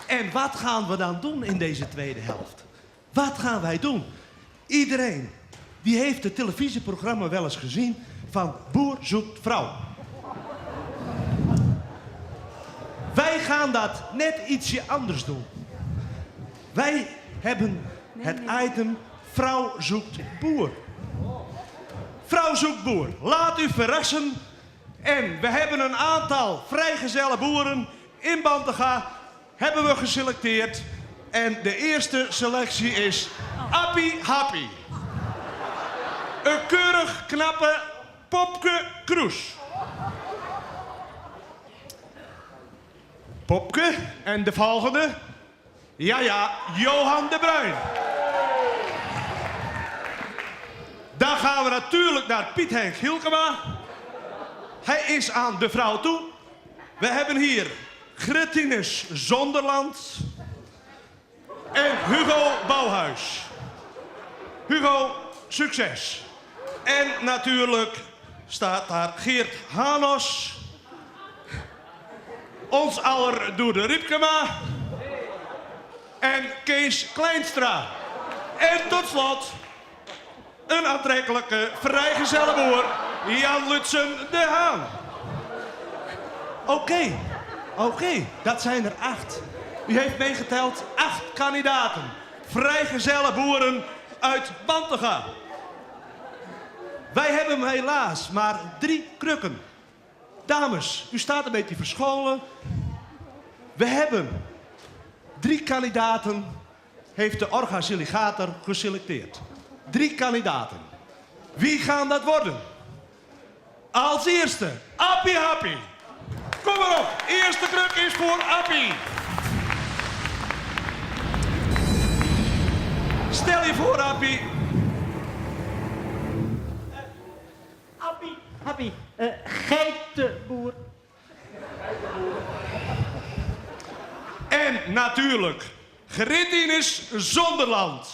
En wat gaan we dan doen in deze tweede helft? Wat gaan wij doen? Iedereen die heeft het televisieprogramma wel eens gezien van Boer zoekt vrouw. Wij gaan dat net ietsje anders doen. Wij hebben het item Vrouw zoekt boer. Vrouw zoekt boer. Laat u verrassen. En we hebben een aantal vrijgezelle boeren in Bantega hebben we geselecteerd. En de eerste selectie is Appie Happy. Een keurig knappe Popke Kroes. Popke en de volgende. Ja, ja, Johan de Bruin. Dan gaan we natuurlijk naar Piet Henk Hielkema. Hij is aan de vrouw toe. We hebben hier Grettinus Zonderland en Hugo Bouwhuis. Hugo, succes. En natuurlijk staat daar Geert Hanos. Ons aller Doede Riepkema. En Kees Kleinstra. En tot slot een aantrekkelijke vrijgezelle boer, Jan Lutsen de Haan. Oké, dat zijn er 8. U heeft meegeteld 8 kandidaten. Vrijgezelle boeren uit Bantega. Wij hebben helaas maar 3 krukken. Dames, u staat een beetje verscholen. We hebben 3 kandidaten, heeft de organisator geselecteerd. 3 kandidaten. Wie gaan dat worden? Als eerste, Appie Happy. Kom maar op, eerste kruk is voor Appie. Stel je voor, Appie. Appie, Happy, geitenboer. En natuurlijk, Grettinus Zonderland.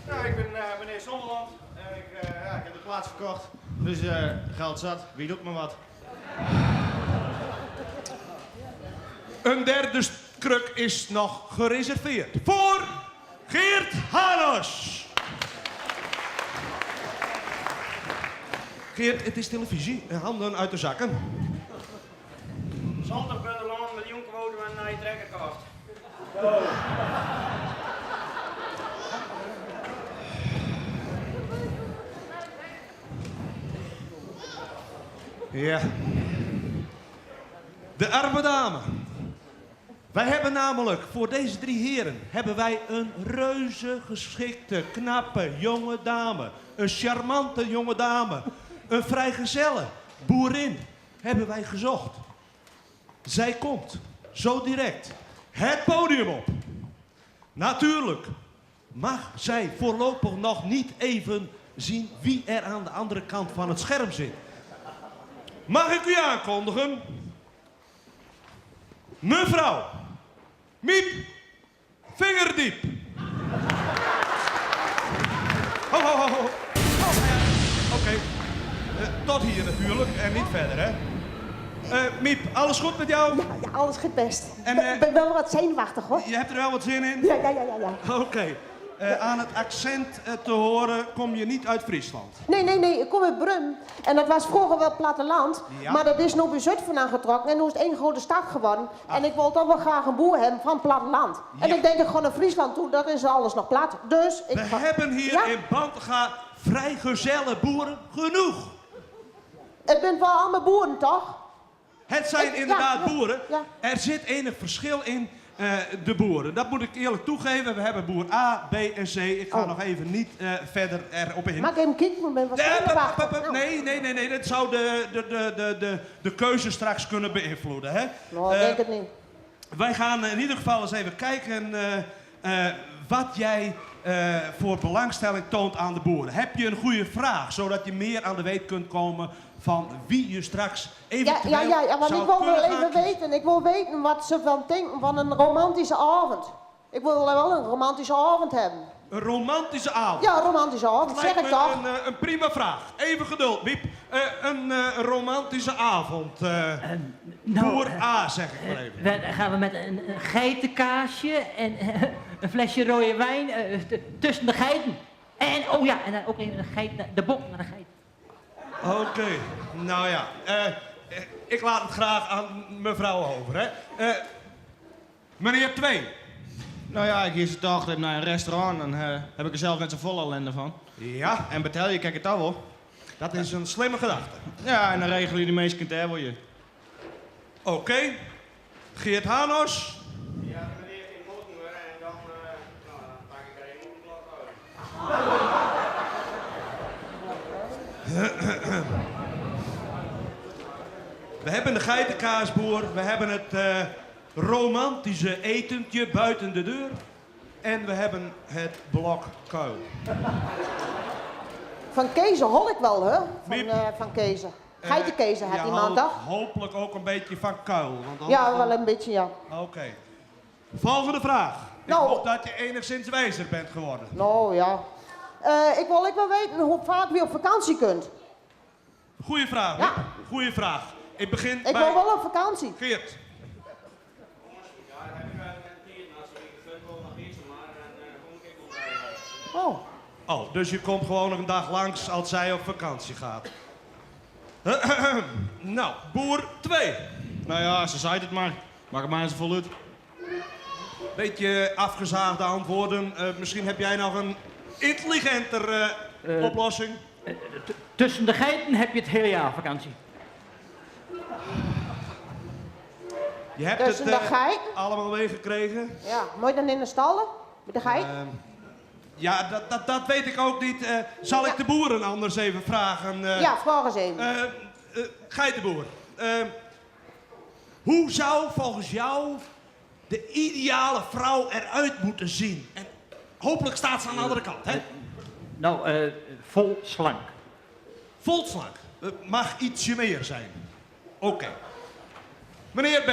Nou, ik ben meneer Zonderland en ik heb de plaats verkocht. Dus geld zat, wie doet me wat? Een derde kruk is nog gereserveerd voor Geert Hanos. Geert, het is televisie. Handen uit de zakken. Zonder Bunderland, miljoen quote en naar je trekker kocht. Ja. De arme dame. Wij hebben namelijk voor deze drie heren hebben wij een reuze geschikte, knappe jonge dame. Een charmante jonge dame. Een vrijgezelle boerin hebben wij gezocht. Zij komt zo direct het podium op. Natuurlijk mag zij voorlopig nog niet even zien wie er aan de andere kant van het scherm zit. Mag ik u aankondigen? Mevrouw Miep Vingerdiep. Ho, ho, ho, ho. Oh, ja. Oké. Eh, tot hier natuurlijk en niet verder, hè? Eh, Miep, alles goed met jou? Ja, ja alles gaat best. En, Ik ben wel wat zenuwachtig, hoor. Je hebt er wel wat zin in? Ja, ja, ja, ja. ja. Oké. Eh, aan het accent eh, te horen kom je niet uit Friesland. Nee, nee, nee, ik kom uit Brum. En dat was vroeger wel platteland. Ja. Maar dat is nu bij Zutphen aangetrokken en nu is het één grote stad geworden. En ik wil toch wel graag een boer hebben van platteland. En ik denk ik gewoon naar Friesland toe, daar is alles nog plat. Dus ik We ga- hebben hier Ja, in Bantega vrijgezelle boeren genoeg. Het bent wel allemaal boeren, toch? Het zijn Ik- ja, inderdaad ja, boeren. ja. Er zit enig verschil in eh, de boeren. Dat moet ik eerlijk toegeven. We hebben boer A, B en C. Ik ga nog even niet eh, verder erop in. Mag ik even kijken, want ik ben wat Nee, pup, zenuwachtig. pup, pup, nee, nee, nee, nee. Dat zou de, de, de, de, de, de keuze straks kunnen beïnvloeden. Hè? Nou, ik Eh, denk het niet. Wij gaan in ieder geval eens even kijken eh, eh, wat jij eh, voor belangstelling toont aan de boeren. Heb je een goede vraag, zodat je meer aan de weet kunt komen van wie je straks Ja, eventueel ja, ja, ja, want zou ik wil wel kunnen gaan even weten. Ik wil weten wat ze van denken van een romantische avond. Ik wil wel een romantische avond hebben. Een romantische avond. Ja, een romantische avond, Lijkt zeg ik me toch? Een, eh, een prima vraag. Even geduld, Miep. Eh, een eh, romantische avond. eh, nou, boer A, zeg ik maar even. We, gaan we met een, een geitenkaasje en eh, een flesje rode wijn eh, tussen de geiten. En, oh ja, en dan ook even een geit, naar- de bok naar de geit. Oké, nou ja. eh, eh, ik laat het graag aan mevrouw over, hè. Eh, meneer 2. Nou ja, ik kies het toch even naar een restaurant. Dan eh, heb ik er zelf net zo vol ellende van. Ja. En betaal je, kijk het al wel. Dat is een slimme gedachte. Ja, en dan regelen jullie de meeste kanter voor je. Oké. Geert Hanos. Ja, meneer in Motenwer en dan, eh, nou, dan pak ik er even een blok uit. We hebben de geitenkaasboer, we hebben het eh, romantische etentje buiten de deur. En we hebben het blok kuil. Van Kezen hol ik wel, hè? Van, Miep. eh, van Kezen. Geitenkezen had Je iemand, houdt toch? Hopelijk ook een beetje van kuil. Want anders Ja, dan- wel een beetje, ja. Oké. Volgende vraag. Nou. Ik hoop dat je enigszins wijzer bent geworden. Nou ja. Eh, ik wil ik wel weten hoe vaak je op vakantie kunt. Goeie vraag, Ja. Miep. Goeie vraag. Ik begin Ik bij wil wel op vakantie. Geert. Oh. Oh, dus je komt gewoon nog een dag langs als zij op vakantie gaat. nou, boer 2. Nou ja, ze zei het maar. Maak het maar eens vol uit. Beetje afgezaagde antwoorden. Eh, misschien heb jij nog een intelligenter eh, oplossing. Tussen de geiten heb je het hele jaar vakantie. Je hebt Tussen het de eh, geiten? allemaal meegekregen. Ja, moet je dan in de stallen? Met de geit? Ehm, ja, dat, dat, dat weet ik ook niet. Eh, zal ik de boeren anders even vragen? eh? ja, vraag eens even. Eh, eh, geitenboer, eh, hoe zou volgens jou de ideale vrouw eruit moeten zien? En hopelijk staat ze aan de andere kant, hè? Nou, eh, vol slank. Vol slank. Het mag ietsje meer zijn. Oké. Meneer B.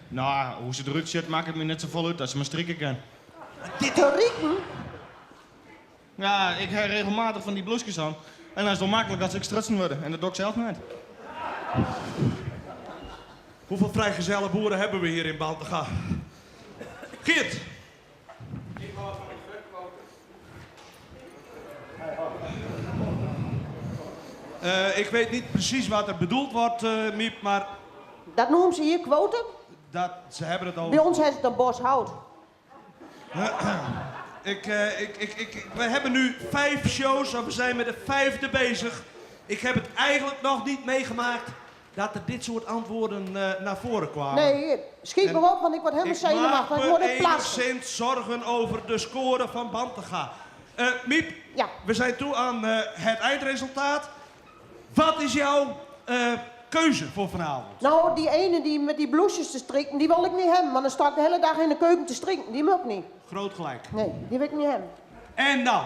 Nou, hoe ze eruit zit, maakt het me net zo vol uit dat ze maar strikken kan. Dit... Rieken? Ja, ik heb regelmatig van die bloesjes aan. En dan is het wel makkelijk dat ze strutsen worden. En dat doe ik zelf niet. Hoeveel vrijgezelle boeren hebben we hier in Bantega? Geert. Ik hou van het futquote. Eh, ik weet niet precies wat er bedoeld wordt, eh, Miep, maar Dat noemen ze hier quoten. dat, ze hebben het over... Bij ons heet het een bos hout. Ik, eh, ik, ik, ik, we hebben nu vijf shows en we zijn met de vijfde bezig. Ik heb het eigenlijk nog niet meegemaakt. Dat er dit soort antwoorden eh, naar voren kwamen. Nee, schiet En maar op, want ik word helemaal Ik maak zenuwachtig. Ik me moet ik plassen. enigszins zorgen over de score van Bantega. Eh, Miep, we zijn toe aan eh, het eindresultaat. Wat is jouw eh, keuze voor vanavond? Nou, die ene die met die bloesjes te strikken, die wil ik niet hebben. Want dan sta ik de hele dag in de keuken te strikken. Die moet ik niet. Groot gelijk. Nee, die wil ik niet hebben. En dan,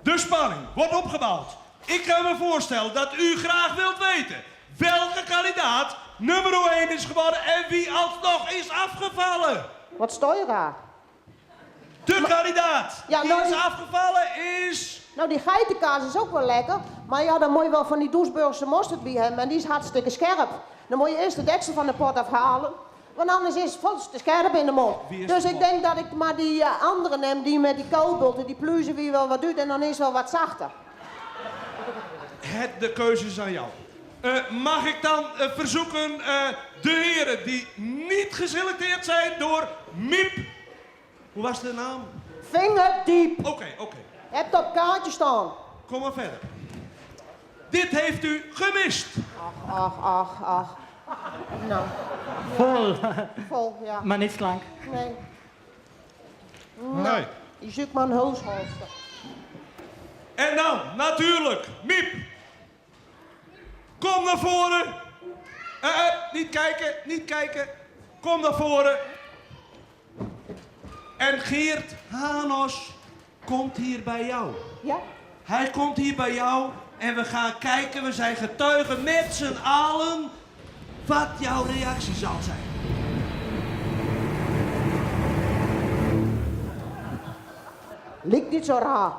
de spanning wordt opgebouwd. Ik kan me voorstellen dat u graag wilt weten welke kandidaat nummer 1 is geworden en wie alsnog is afgevallen. Wat sta je raar? De kandidaat Ja, die nou, is die- afgevallen is... Nou, die geitenkaas is ook wel lekker. Maar ja, dan moet je wel van die Doesburgse mosterd bij hebben. En die is hartstikke scherp. Dan moet je eerst de deksel van de pot afhalen. Want anders is het vol te scherp in de mond. Wie is Dus de ik pot? denk dat ik maar die eh, andere neem, die met die koolbulten, die pluizen wie wel wat doet. En dan is het wel wat zachter. Het, de keuze is aan jou. Eh, mag ik dan eh, verzoeken eh, de heren die niet geselecteerd zijn door Miep... Hoe was de naam? Vingerdiep. Oké, oké. Hebt op kaartje staan. Kom maar verder. Dit heeft u gemist. Ach, ach, ach, ach. Nou, Vol. vol, ja. Maar niet slank. Nee. Nou, Nee. Je zoekt maar een hulsholster. En dan, natuurlijk, Miep. Kom naar voren. Eh, eh, niet kijken, niet kijken. Kom naar voren. En Geert Hanos komt hier bij jou. Ja? Hij komt hier bij jou en we gaan kijken, we zijn getuigen met z'n allen wat jouw reactie zal zijn. Lijkt niet zo raar.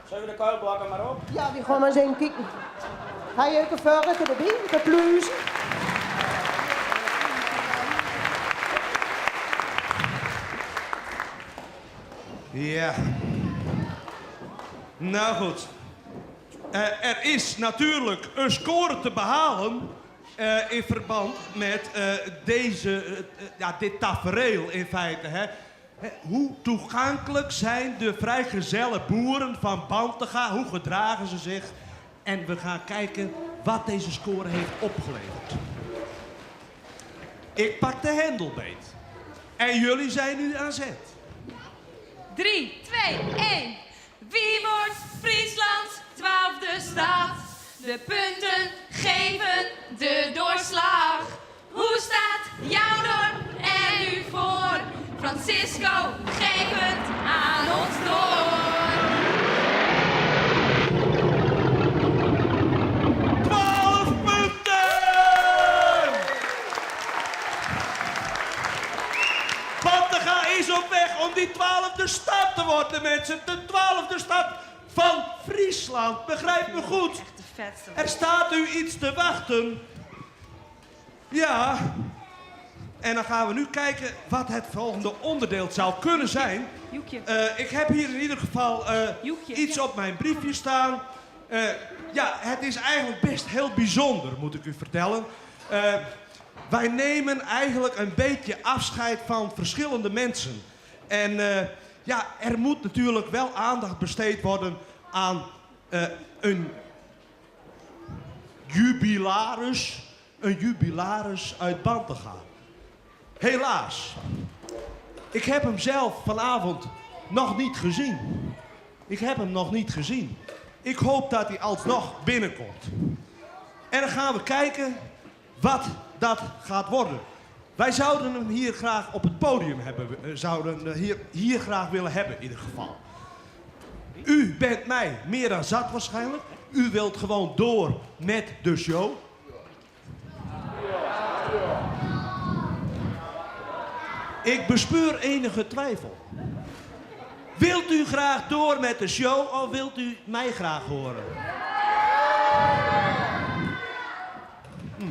Zullen we de kuilblokken maar op? Ja, we gaan maar eens even kijken. Ga je ook een vorken erbij, een pluizen? Ja. Nou goed. Eh, er is natuurlijk een score te behalen eh, in verband met eh, deze, eh, eh, ja, dit tafereel in feite. Hè. Hè, Hoe toegankelijk zijn de vrijgezelle boeren van Bantega? Hoe gedragen ze zich? En we gaan kijken wat deze score heeft opgeleverd. Ik pak de hendelbeet. En jullie zijn nu aan zet. 3, 2, 1. Wie wordt Frieslands twaalfde stad? De punten geven de doorslag. Hoe staat jouw dorp er nu voor? Francisco, geef het aan ons door. 12 punten! Bantega is op weg om die twaalfde stad te worden, mensen. De twaalfde stad van Friesland. Begrijp me goed. Er staat u iets te wachten. Ja. En dan gaan we nu kijken wat het volgende onderdeel zou kunnen zijn. Joekje. Eh, ik heb hier in ieder geval eh, iets op mijn briefje staan. Eh, ja, het is eigenlijk best heel bijzonder, moet ik u vertellen. Eh, wij nemen eigenlijk een beetje afscheid van verschillende mensen. En eh, ja, er moet natuurlijk wel aandacht besteed worden aan eh, een jubilaris. Een jubilaris uit Bantega. Helaas. Ik heb hem zelf vanavond nog niet gezien. Ik heb hem nog niet gezien. Ik hoop dat hij alsnog binnenkomt. En dan gaan we kijken wat dat gaat worden. Wij zouden hem hier graag op het podium hebben. eh, Zouden eh, hier, hier graag willen hebben in ieder geval. U bent mij meer dan zat waarschijnlijk. U wilt gewoon door met de show. Ik bespeur enige twijfel. Wilt u graag door met de show of wilt u mij graag horen? Hm.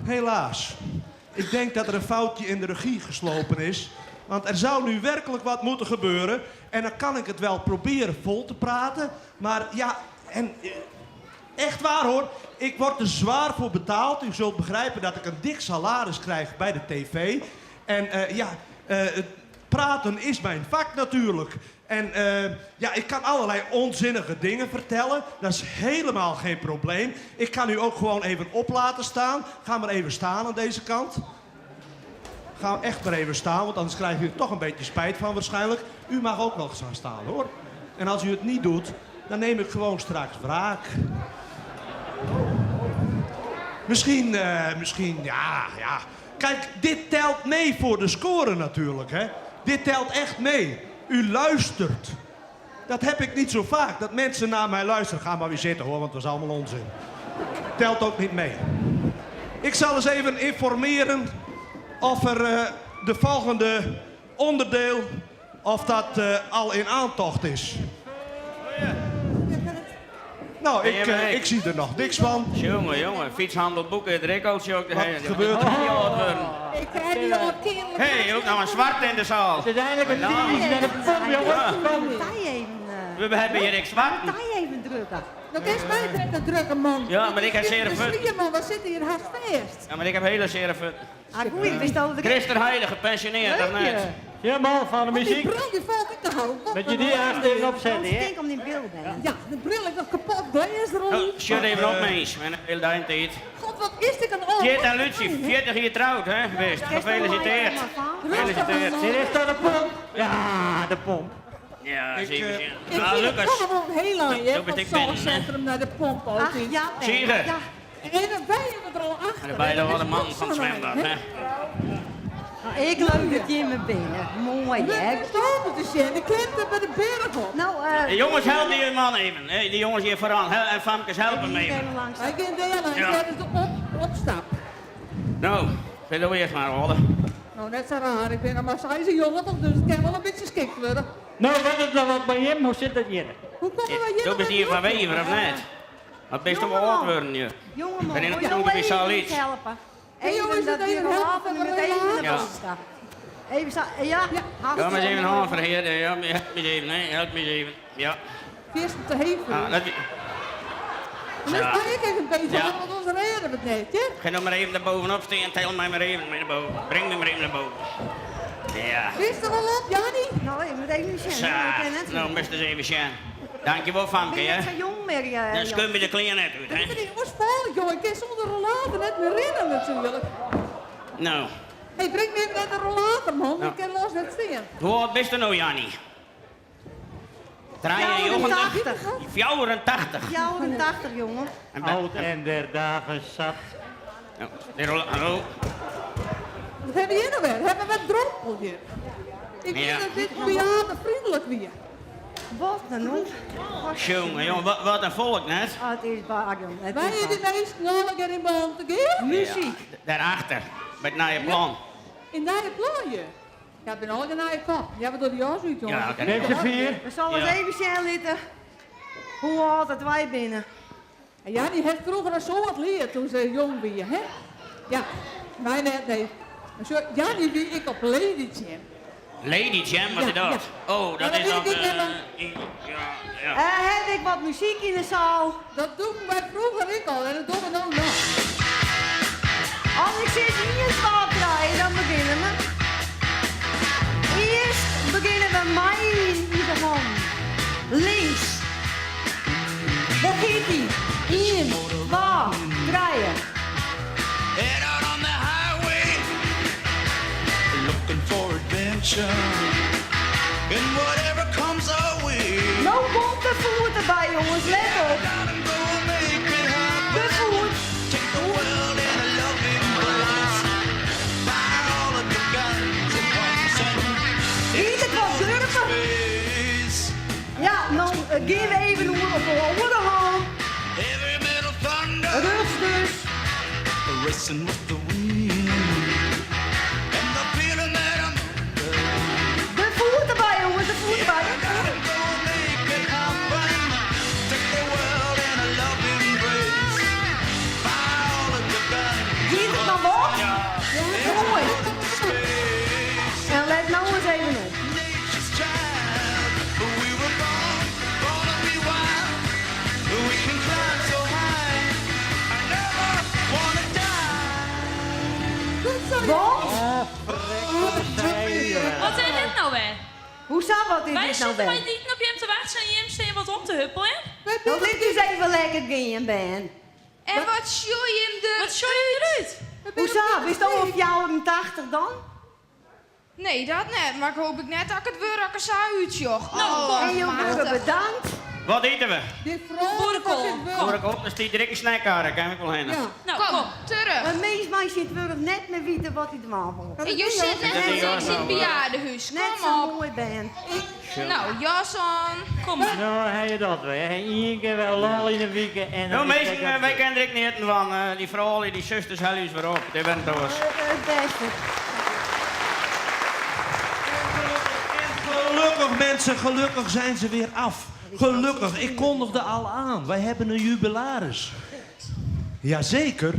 Helaas. Ik denk dat er een foutje in de regie geslopen is. Want er zou nu werkelijk wat moeten gebeuren. En dan kan ik het wel proberen vol te praten. Maar ja, en eh, echt waar hoor. Ik word er zwaar voor betaald. U zult begrijpen dat ik een dik salaris krijg bij de tv. En eh, ja, eh, het praten is mijn vak natuurlijk. En eh, ja, ik kan allerlei onzinnige dingen vertellen. Dat is helemaal geen probleem. Ik kan u ook gewoon even op laten staan. Ga maar even staan aan deze kant. Ga echt maar even staan, want anders krijg u er toch een beetje spijt van waarschijnlijk. U mag ook nog gaan staan hoor. En als u het niet doet, dan neem ik gewoon straks wraak. Misschien, eh, misschien, ja, ja. Kijk, dit telt mee voor de score natuurlijk, hè. Dit telt echt mee. U luistert. Dat heb ik niet zo vaak, dat mensen naar mij luisteren. Ga maar weer zitten hoor, want dat is allemaal onzin. Telt ook niet mee. Ik zal eens even informeren of er eh, de volgende onderdeel, of dat eh, al in aantocht is. Nou, ik, eh, ik zie er nog niks van. Jongen, jongen, fietshandel boeken, het rekeltje ook. Wat gebeurt er? Ik krijg die jongen kerel. Hé, hey, ook nog een zwart in de zaal. Het is eindelijk een Nou. team naar de pomp, jongens. Kom. Even, We hebben hier ik zwart. even drukken. Dat is mij net een drukke man. Ja, maar ik heb Dit is zere een voeten. slier, man, we zitten hier haast vast. Ja, maar ik heb hele zere voeten. Ah, goeie, ik wist al dat ik... Christer Heide, gepensioneerd, of net? Ja, man, van de Want die muziek. bril die valt ik te houden. Dat je die eerst even opzetten, hè? Denk om die bril bent. Ja, de bril is nog kapot, glas er al. Oh, shut even op, mens. Mijn hele dag tijd. God, wat is dit een oor? Tjeerd en Lucie, 40 jaar trouwd, hè? Best. Gefeliciteerd. Gefeliciteerd. Dit is toch de pomp? Ja, de pomp. Ja, Ik, zeker. Ik Nou, zie het Lucas. gewoon heel lang, hè, Dat van ben het ik binnen, hè. zorgcentrum naar de pomp Ach, altijd. ja, Zie je? Ja. En dan wij hebben er al achter. En bij de wat een man van het zwembad, hè? Ik leuk dat je me binnen. Mooi, hè? Ik stond te zien, de klimt er bij de berg op. Nou, eh... Hey, jongens, help die man even. Hey, die jongens hier vooraan. Hel en famkes, help hem even. Even langs. Hij kan daar langs, Ja. dat is de op, opstap. Nou, verder eerst maar, hoor. Nou, net zo raar, ik ben nog maar 76, dus het kan wel een beetje schikt worden. Nou, wat is nou wat bij hem? Hoe zit dat hier? Hoe komen we hier Dat is hier van Wever, of net? Dat best wel oud worden, je. Jongeman, Ben in moet het je goede nou bij zaal even iets. iets helpen? Hey, jongens, Even dat het hier even helpen helpen, met even de Ja. bovenstap. Even staan, ja. Ja, maar eens even hand verheer. Ja, help me eens even, hè. Help me eens even. Ja. Eerst te hevig. Ah, dat... Dan is ik even bezig, Ja. want anders redden we het net, hè? Ga nou maar even naar bovenop staan. Tel mij maar even mee naar boven. Breng me maar even naar boven. Ja. Wist er al op, Jannie? Nou, ik moet even zien. Zo. Ik ken het. Nou, best eens even zien. Dankjewel, Famke, Ben je hè. net zo jong meer, eh, Dan Jan? skum je de kleren net uit, Ik hè. ben die oorspallig, joh. Ik kan zonder rollator net meer rennen natuurlijk. Nou, Hé, hey, breng me even net een rollator, man. Ja. Ik kan los net staan. hoe oud bist u nou, Jannie? 83? 84. 84, jongen. En ben- Oud en der dagen zat. Nou, de rolla- Hallo. Wat hebben we hier nou weer? Hebben we een droppel hier? Ik Ja. vind dat dit bejaardenvriendelijk weer. Wat dan ook? Jongen, jongen, wat, wat een volk net. Ah, het is waar, jongen. Het Wij is hier die waar. meesten alle in band te gaan? Muziek. Ja, daarachter, bij het nieuwe plan. In nije plan, je. Ja, ik ben al in nije kop. Ja, we door de jas uit, jongen. Ja, oké. Neem ze vier. We zullen Ja. eens even zien zitten hoe oud dat wij binnen. En ja, die heeft vroeger al zo wat leerd toen ze jong was, hè? Ja, wij net, nee. Maar zo, ja, die wie ik op Lady Jam. Lady Jam, wat is Ja, dat? Oh, dat Ja, is dat dan... weet ik niet, eh, maar- ja, ja. Eh, heb ik wat muziek in de zaal? Dat doen wij vroeger ik al en dat doen we nou nog. Als ik zit hier in slaap draaien, dan beginnen we. Eerst beginnen we mij de hand. Links. Daar gaat ie. 1, 2, 3. Head out on the highway, looking for adventure. And whatever comes our way, Nou komt de voet erbij, jongens. Let op. De voet. take the world in a loving embrace. Fire all of your guns at once and Hier het wat durven. space. Ja, dan geven we even op de andere hand. Heavy metal thunder, Rust dus. racing with the wind. And the feeling that I'm De voet erbij, jongens. De voet erbij. make it happen. Take the world in a loving embrace. Fire all of your guns. Giet het nog op? Mooi. En let nou eens even op. Nature's child. We were born, born to be wild. We can climb so high. I never wanna die. Hoe sa, wat is Wij dit nou sitte wer? mei it iten op jim te wachtsjen en jim stean wat om te huppeljen. No lit ús even lekker gean, bern. En wat sjoch jim der Wat sjoch jim derút? Hoe sa, bist al 84 dan? Nee, dat net, mar ik hoop ek net dat ik it wurd as ik der sa útsjoch. No, kom. En jo wurde bedankt. Wat ite we? Boerekoal. Boerekoal, dan stiet der ek in snackkarre, kin ik wol hinne. No, kom, terug. In mins mei tsjintwurdich net mear witte wat hy dwaan wol. Jo sit net as ik yn it bejaardehûs. Net Kom sa op. moai, bern. No, jas oan. Kom No, ha je dat wer. Ha ien kear wer lol yn 'e wike en No dan is minsken, it wy kinne der ek neat fan. Dy froulju, dy susters helje ús wer op. Dit went oars. It bêste. Gelukkig mensen, gelukkig zijn ze weer af. Gelukkig, ik kondigde al aan. Wij hebben een jubilaris. Jazeker,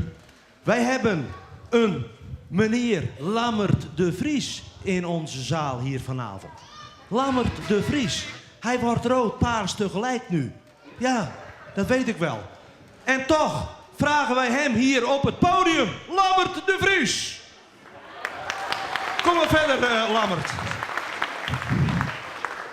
wij hebben een meneer Lammert de Vries in onze zaal hier vanavond. Lammert de Vries. Hij wordt rood, paars tegelijk nu. Ja, dat weet ik wel. En toch vragen wij hem hier op het podium. Lammert de Vries. Kom maar verder, eh, Lammert.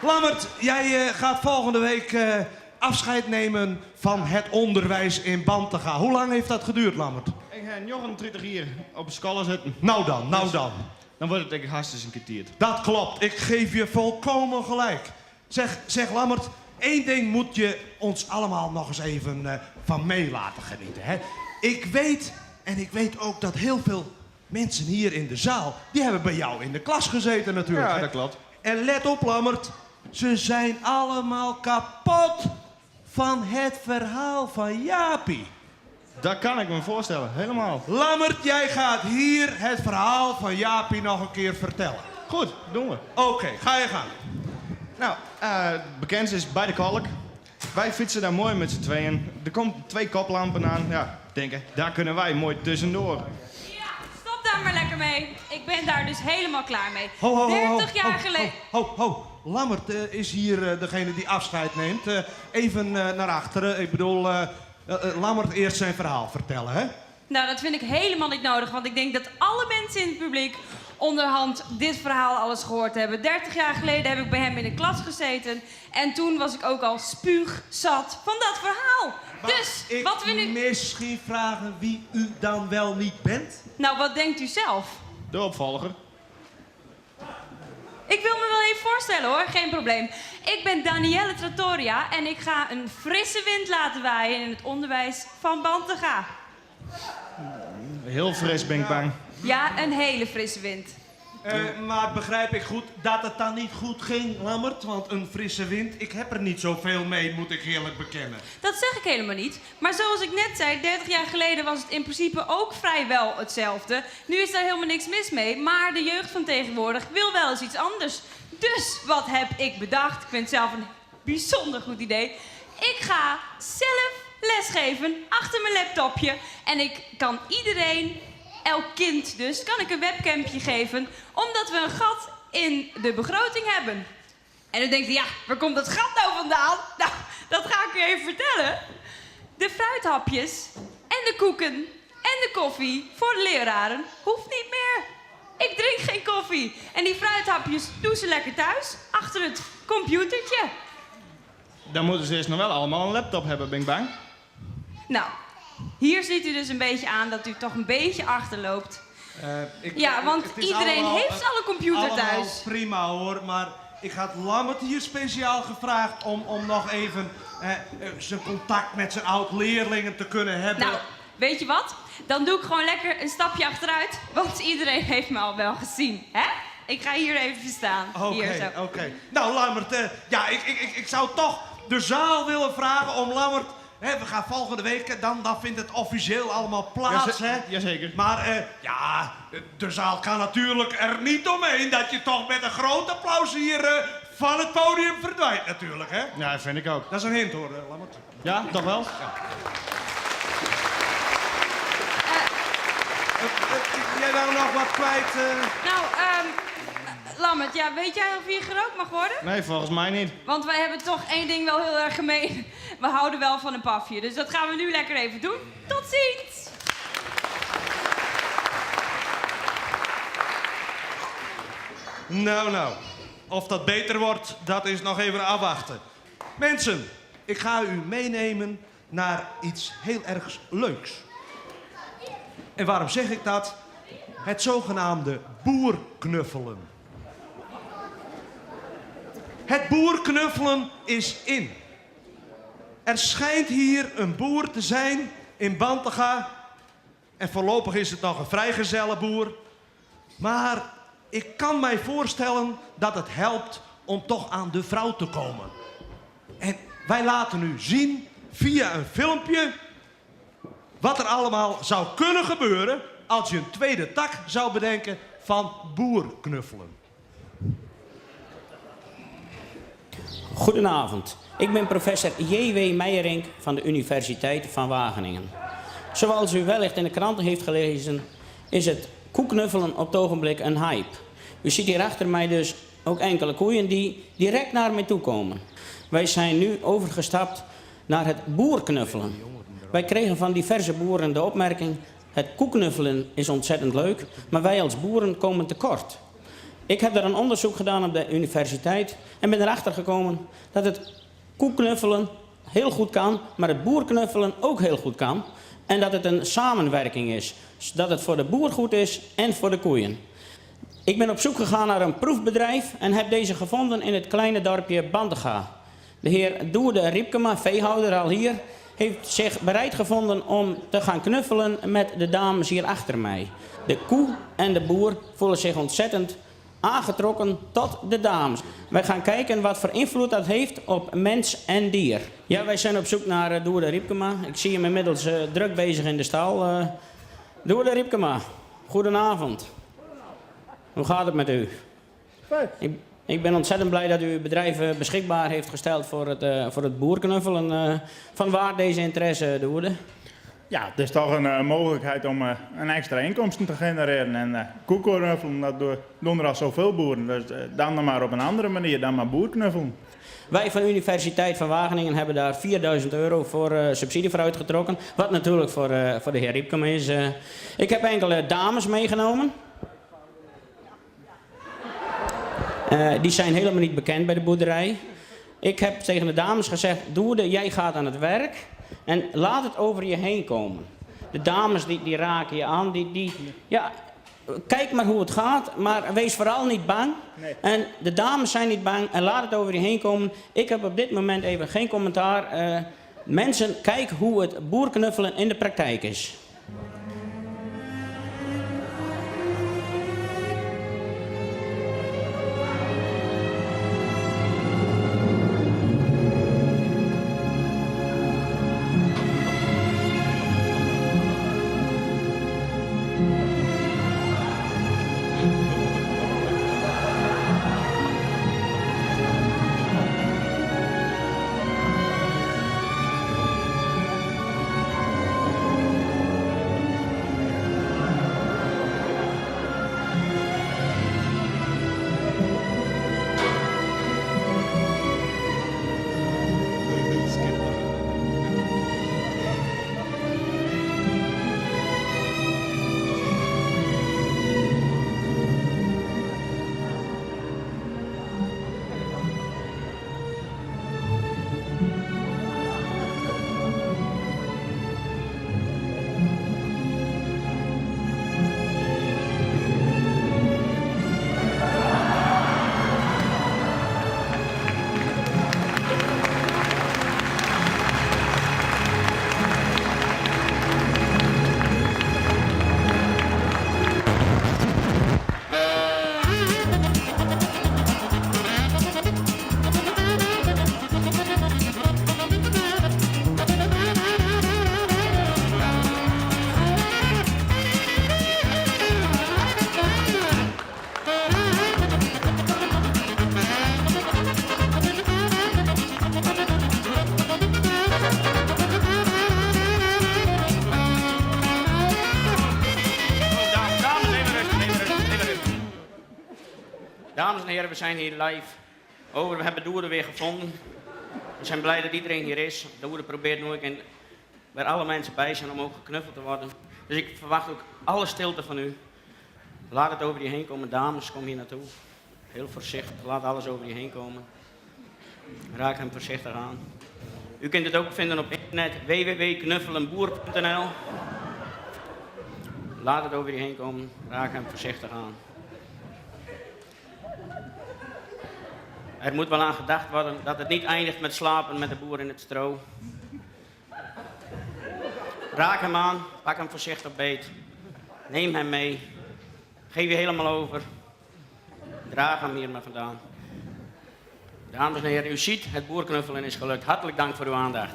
Lammert, jij eh, gaat volgende week eh, afscheid nemen van het onderwijs in Bantega. Hoe lang heeft dat geduurd, Lammert? Ik ha 39 jier op de skoalle sitten. Nou dan, nou dan. Dan wurdt it ek hast ris in kear tiid. Dat klopt, ik geef je volkomen gelijk. Zeg, zeg Lammert, één ding moet je ons allemaal nog eens even eh, van mee laten genieten. Hè? Ik weet, en ik weet ook dat heel veel mensen hier in de zaal... die hebben bij jou in de klas gezeten natuurlijk. Ja, hè? dat klopt. En let op, Lammert, ze zijn allemaal kapot van het verhaal van Jaapie. Dat kan ik me voorstellen, helemaal. Lammert, jij gaat hier het verhaal van Jaapie nog een keer vertellen. Goed, doen we. Oké, ga je gang. Nou, eh bekend is bij de Kolk. Wij fietsen daar mooi met z'n tweeën. Er komt twee koplampen aan. Ja, denken, daar kunnen wij mooi tussendoor. Stop daar maar lekker mee. Ik ben daar dus helemaal klaar mee. Ho, ho, ho, ho, 30 jaar ho, geleden. Ho, ho, ho. Lammert eh, is hier eh, degene die afscheid neemt. Eh, even eh, naar achteren. Ik bedoel, eh, eh, Lammert eerst zijn verhaal vertellen, hè? Nou, dat vind ik helemaal niet nodig, want ik denk dat alle mensen in het publiek onderhand dit verhaal alles gehoord hebben. 30 jaar geleden heb ik bij hem in de klas gezeten en toen was ik ook al spuugzat van dat verhaal. Dus, Ik wat we nu... misschien vragen wie u dan wel niet bent? Nou, wat denkt u zelf? De opvolger. Ik wil me wel even voorstellen hoor, geen probleem. Ik ben Danielle Trattoria en ik ga een frisse wind laten waaien in het onderwijs van Bantega. Heel fris ben ik bang. Ja, een hele frisse wind. Eh, maar begrijp ik goed dat het dan niet goed ging, Lammert? Want een frisse wind, ik heb er niet zoveel mee, moet ik eerlijk bekennen. Dat zeg ik helemaal niet. Maar zoals ik net zei, 30 jaar geleden was het in principe ook vrijwel hetzelfde. Nu is daar helemaal niks mis mee, maar de jeugd van tegenwoordig wil wel eens iets anders. Dus wat heb ik bedacht? Ik vind het zelf een bijzonder goed idee. Ik ga zelf lesgeven achter mijn laptopje. En ik kan iedereen, elk kind dus, kan ik een webcampje geven. Omdat we een gat in de begroting hebben. En dan denkt u, ja, waar komt dat gat nou vandaan? Nou, dat ga ik u even vertellen. De fruithapjes en de koeken en de koffie voor de leraren hoeft niet meer. Ik drink geen koffie. En die fruithapjes doen ze lekker thuis, achter het computertje. Dan moeten ze eerst nog wel allemaal een laptop hebben, ben ik bang. Nou, hier ziet u dus een beetje aan dat u toch een beetje achterloopt. Eh, ik- Ja, want het is iedereen allemaal, heeft eh, al een computer allemaal thuis. prima hoor, maar ik had Lammert hier speciaal gevraagd om, om nog even eh, eh, zijn contact met zijn oud-leerlingen te kunnen hebben. Nou, weet je wat? Dan doe ik gewoon lekker een stapje achteruit, want iedereen heeft me al wel gezien, hè? Ik ga hier even staan. Oké, Hier zo. oké. Nou, Lammert, eh, ja, ik, ik, ik, ik zou toch de zaal willen vragen om Lammert... Hè, we gaan volgende week, eh, dan, dan vindt het officieel allemaal plaats, Jaze- hè? Jazeker. Maar eh, ja, de zaal kan natuurlijk er niet omheen dat je toch met een groot applaus hier eh, van het podium verdwijnt natuurlijk, hè? Ja, dat vind ik ook. Dat is een hint hoor, eh, Lammert. Ja, toch wel? Eh, Jij wou nog wat kwijt? eh? Nou, ehm Lammert, ja, weet jij of hier gerookt mag worden? Nee, volgens mij niet. Want wij hebben toch één ding wel heel erg gemeen. We houden wel van een pafje. Dus dat gaan we nu lekker even doen. Tot ziens! Nou, nou. Of dat beter wordt, dat is nog even afwachten. Mensen, ik ga u meenemen naar iets heel ergs leuks. En waarom zeg ik dat? Het zogenaamde boerknuffelen. Het boerknuffelen is in. Er schijnt hier een boer te zijn in Bantega. En voorlopig is het nog een vrijgezellenboer. Maar ik kan mij voorstellen dat het helpt om toch aan de vrouw te komen. En wij laten nu zien via een filmpje wat er allemaal zou kunnen gebeuren als je een tweede tak zou bedenken van boerknuffelen. Goedenavond, ik ben professor J.W. Meijerink van de Universiteit van Wageningen. Zoals u wellicht in de kranten heeft gelezen, is het koeknuffelen op het ogenblik een hype. U ziet hier achter mij dus ook enkele koeien die direct naar mij toe komen. Wij zijn nu overgestapt naar het boerknuffelen. Wij kregen van diverse boeren de opmerking: het koeknuffelen is ontzettend leuk, maar wij als boeren komen tekort. Ik heb daar een onderzoek gedaan op de universiteit en ben erachter gekomen dat het koeknuffelen heel goed kan, maar het boerknuffelen ook heel goed kan. En dat het een samenwerking is. Dat het voor de boer goed is en voor de koeien. Ik ben op zoek gegaan naar een proefbedrijf en heb deze gevonden in het kleine dorpje Bantega. De heer Doerde Riepkema, veehouder al hier, heeft zich bereid gevonden om te gaan knuffelen met de dames hier achter mij. De koe en de boer voelen zich ontzettend aangetrokken tot de dames. Wij gaan kijken wat voor invloed dat heeft op mens en dier. Ja, wij zijn op zoek naar eh, Doerde Riepkema. Ik zie hem inmiddels eh, druk bezig in de stal. Uh, Doerde Riepkema, goedenavond. Hoe gaat het met u? Fijn. Ik, ik ben ontzettend blij dat u uw bedrijf beschikbaar heeft gesteld voor het, voor het boerknuffelen. Uh, van waar deze interesse, Doerde? Ja, het is toch een, een mogelijkheid om een extra inkomsten te genereren. En uh, koeknuffelen, dat doen er al zoveel boeren. Dus dan nog maar op een andere manier, dan maar boerknuffelen. Wij van de Universiteit van Wageningen hebben daar 4000 euro voor uh, subsidie voor uitgetrokken. Wat natuurlijk voor, uh, voor de heer Riepkema is. Uh, ik heb enkele dames meegenomen. Die zijn helemaal niet bekend bij de boerderij. Ik heb tegen de dames gezegd, Doerde, jij gaat aan het werk en laat het over je heen komen. De dames die, die raken je aan, die, die, ja, kijk maar hoe het gaat, maar wees vooral niet bang. Nee. En de dames zijn niet bang en laat het over je heen komen. Ik heb op dit moment even geen commentaar. Uh, mensen, kijk hoe het boerknuffelen in de praktijk is. Dames en heren, we zijn hier live. Over, we hebben Doeren weer gevonden. We zijn blij dat iedereen hier is. Doeren probeert nooit en waar alle mensen bij zijn om ook geknuffeld te worden. Dus ik verwacht ook alle stilte van u. Laat het over je heen komen, dames, kom hier naartoe. Heel voorzichtig, laat alles over je heen komen. Raak hem voorzichtig aan. U kunt het ook vinden op internet www.knuffelenboer.nl. Laat het over je heen komen, raak hem voorzichtig aan. Er moet wel aan gedacht worden dat het niet eindigt met slapen met de boer in het stro. Raak hem aan, pak hem voorzichtig beet. Neem hem mee. Geef je helemaal over. Draag hem hier maar vandaan. Dames en heren, u ziet, het boerknuffelen is gelukt. Hartelijk dank voor uw aandacht.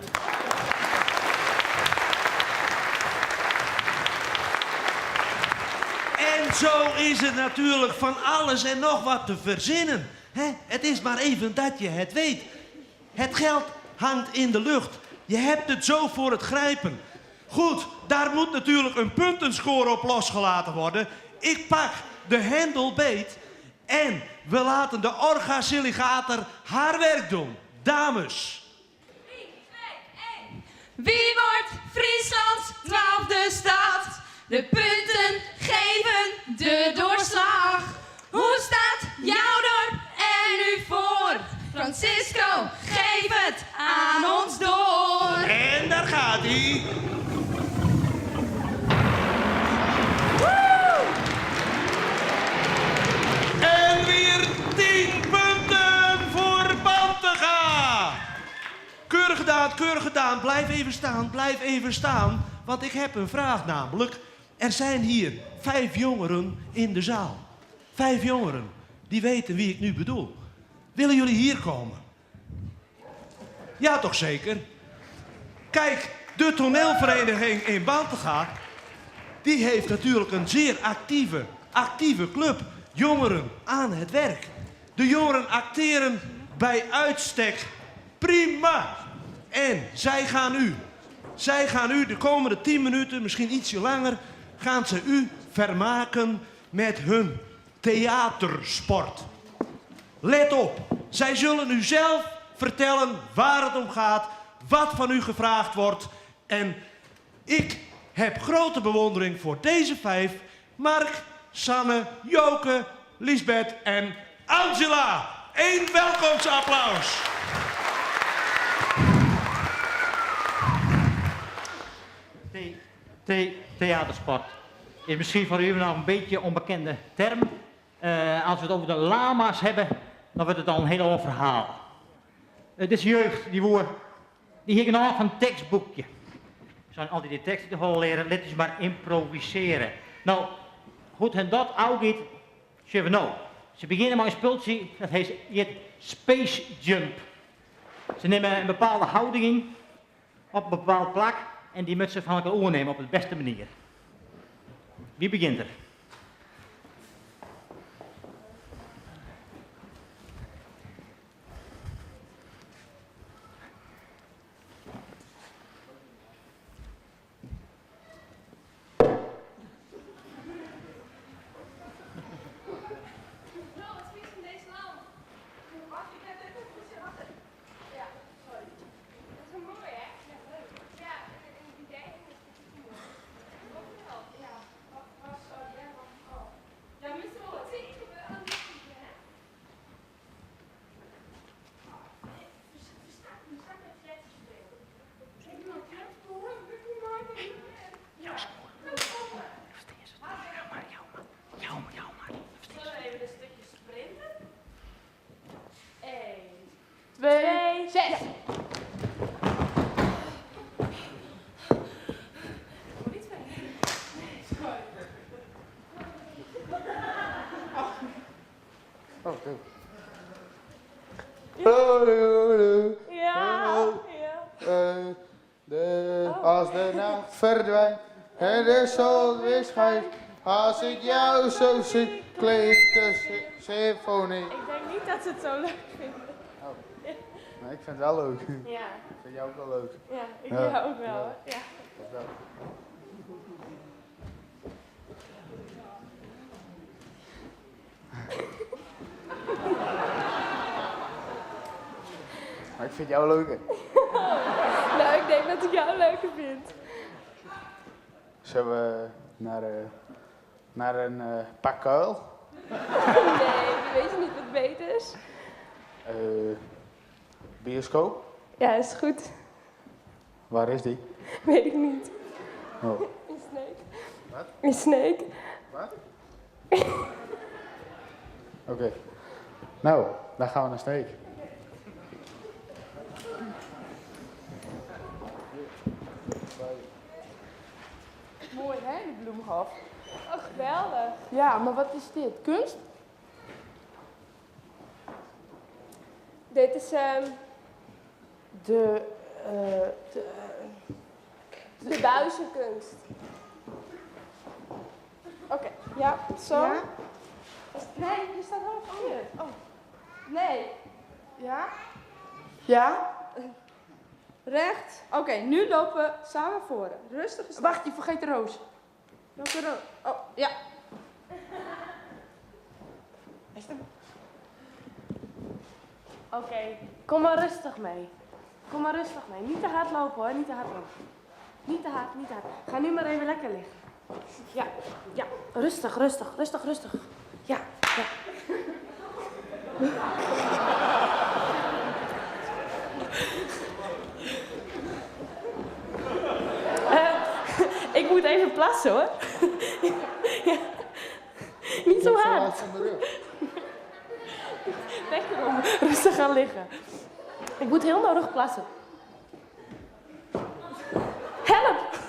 En zo is het natuurlijk van alles en nog wat te verzinnen. Hè? Het is maar even dat je het weet. Het geld hangt in de lucht. Je hebt het zo voor het grijpen. Goed, daar moet natuurlijk een puntenscore op losgelaten worden. Ik pak de hendel beet en we laten de orgasiligator haar werk doen. Dames. Wie wordt Frieslands twaalfde stad? De punten geven de doorslag. Hoe staat jouw dorp er nu voor? Francisco, geef het aan ons door. En daar gaat hij. En weer 10 punten voor Bantega. Keurig gedaan, keurig gedaan. Blijf even staan, blijf even staan. Want ik heb een vraag namelijk. Er zijn hier vijf jongeren in de zaal. Vijf jongeren die weten wie ik nu bedoel. Willen jullie hier komen? Ja, toch zeker? Kijk, de toneelvereniging in Bantega... die heeft natuurlijk een zeer actieve, actieve club. Jongeren aan het werk. De jongeren acteren bij uitstek prima. En zij gaan u, zij gaan u de komende 10 minuten, misschien ietsje langer... gaan ze u vermaken met hun theatersport. Let op, zij zullen u zelf vertellen waar het om gaat, wat van u gevraagd wordt. En ik heb grote bewondering voor deze vijf: Mark, Sanne, Joke, Lisbeth en Angela. Eén welkomstapplaus. Theatersport is misschien voor u nog een beetje onbekende term. Eh, als we het over de lama's hebben, dan wordt het al een heel ander verhaal. Het is jeugd, die woord, die hier nog een tekstboekje. Ze zijn altijd die teksten te horen leren, let eens maar improviseren. Nou, goed en dat ook niet, zullen we nou. Ze beginnen met een spultje, dat heet het Space Jump. Ze nemen een bepaalde houding in, op een bepaald plak, en die moeten ze van elkaar overnemen op de beste manier. Wie begint er? Zullen we even een stukje sprinten? 1, 2, 6. Ja, Eh, de, als de nacht verdwijnt en de zon weer schijnt, als ik jou zo zie, klinkt de symfonie. Ik denk niet dat ze het zo leuk vinden. Maar ik vind het wel leuk. Ja. Ik vind jou ook wel leuk. Ja, ik jou ook wel, hoor. Ja. Dat wel. Maar ik vind jou leuker. Nou, ik denk dat ik jou leuker vind. Zullen we naar, eh, naar een eh pakkuil? Nee, die weet je niet wat beter is. Eh, bioscoop? Ja, is goed. Waar is die? Weet ik niet. Oh. In Sneek. Wat? In Sneek. Wat? Oké. Nou, dan gaan we naar Sneek. Mooi hè, de bloemhof. Oh, geweldig. Ja, maar wat is dit? Kunst? Dit is De, eh, de, de buizenkunst. Oké, ja, zo. Ja? Nee, je staat helemaal verkeerd. Oh. Nee. Ja? Ja? Recht. Oké, nu lopen we samen voren. Rustig. Wacht, je vergeet de roos. Welke roos? Oh, ja. Oké, kom maar rustig mee. Kom maar rustig mee. Niet te hard lopen hoor, niet te hard lopen. Niet te hard, niet te hard. Ga nu maar even lekker liggen. Ja, ja. Rustig, rustig, rustig, rustig. Ja, ja. Eh, ik moet even plassen hoor. ja. Niet zo hard. Denk erom, rustig gaan liggen. Ik moet heel nodig plassen. Help!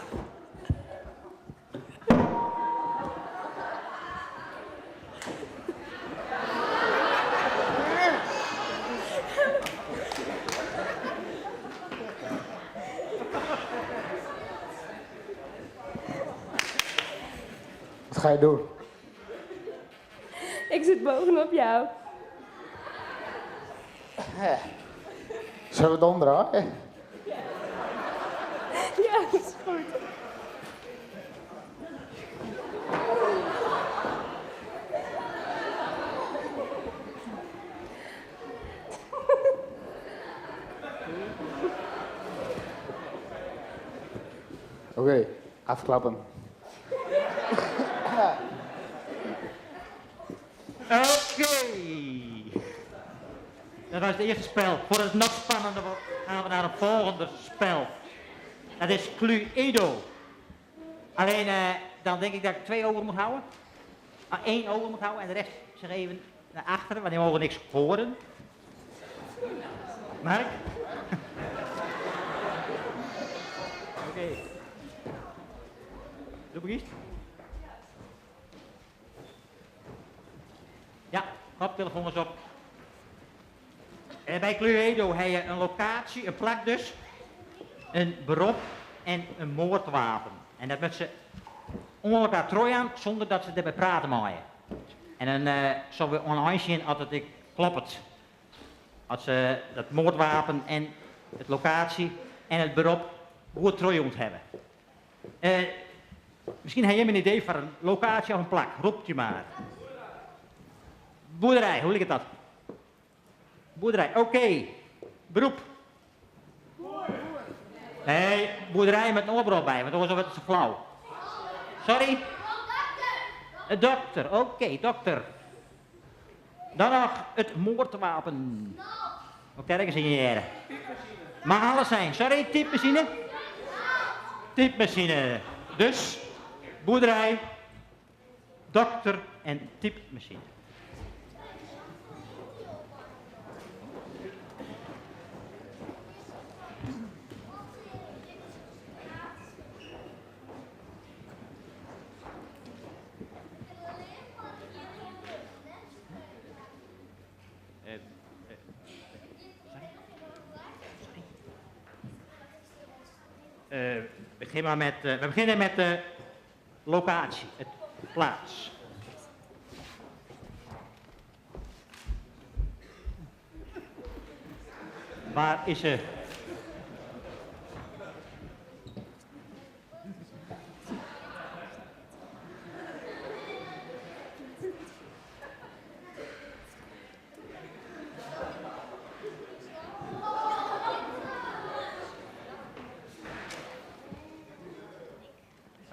Wat ga je doen? Ik zit bovenop jou. Zullen we het omdraaien? Ja, dat is goed. Oké, afklappen. Oké. Dat was het eerste spel. Voor het nog spannender wordt, gaan we naar het volgende spel. Dat is Cluedo. Alleen, dan denk ik dat ik twee ogen moet houden. Ah, één oog moet houden en de rest zich even naar achteren, want die mogen niks horen. Mark? Oké. Doe ik iets? Ja, koptelefoon eens op. En bij Cluedo heb je een locatie, een plak dus, een beroep en een moordwapen. En dat moet ze onder elkaar trooien zonder dat ze erbij praten mogen. En dan zullen we online zien als het klopt. Als ze dat moordwapen en het locatie en het beroep goed trooien hebben. Misschien heb jij een idee voor een locatie of een plak. Roept je maar. Boerderij, hoe ligt dat? Boerderij, oké. Beroep. Nee, boerderij met een oorbril bij, want anders wordt het zo flauw. Sorry? Een dokter, oké, dokter. Dan nog het moordwapen. Ook daar is in Mag alles zijn. Sorry, typemachine? Typemachine. Dus, boerderij, dokter en typemachine. Begin maar met, we beginnen met de locatie, het plaats. Waar is ze?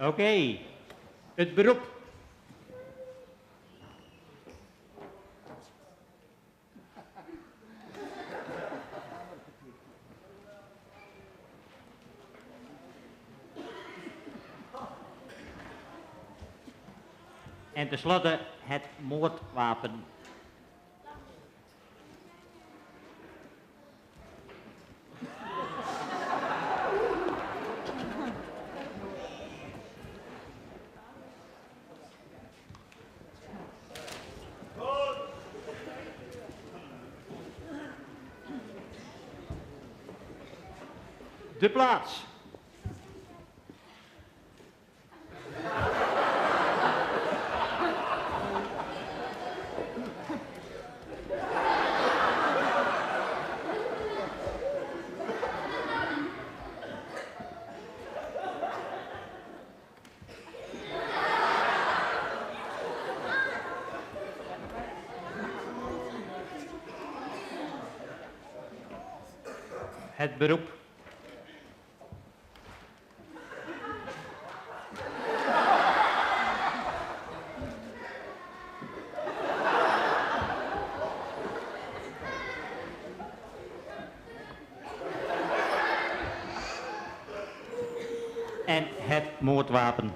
Oké, het beroep. En tenslotte het moordwapen. De plaats. Het beroep. En het moordwapen.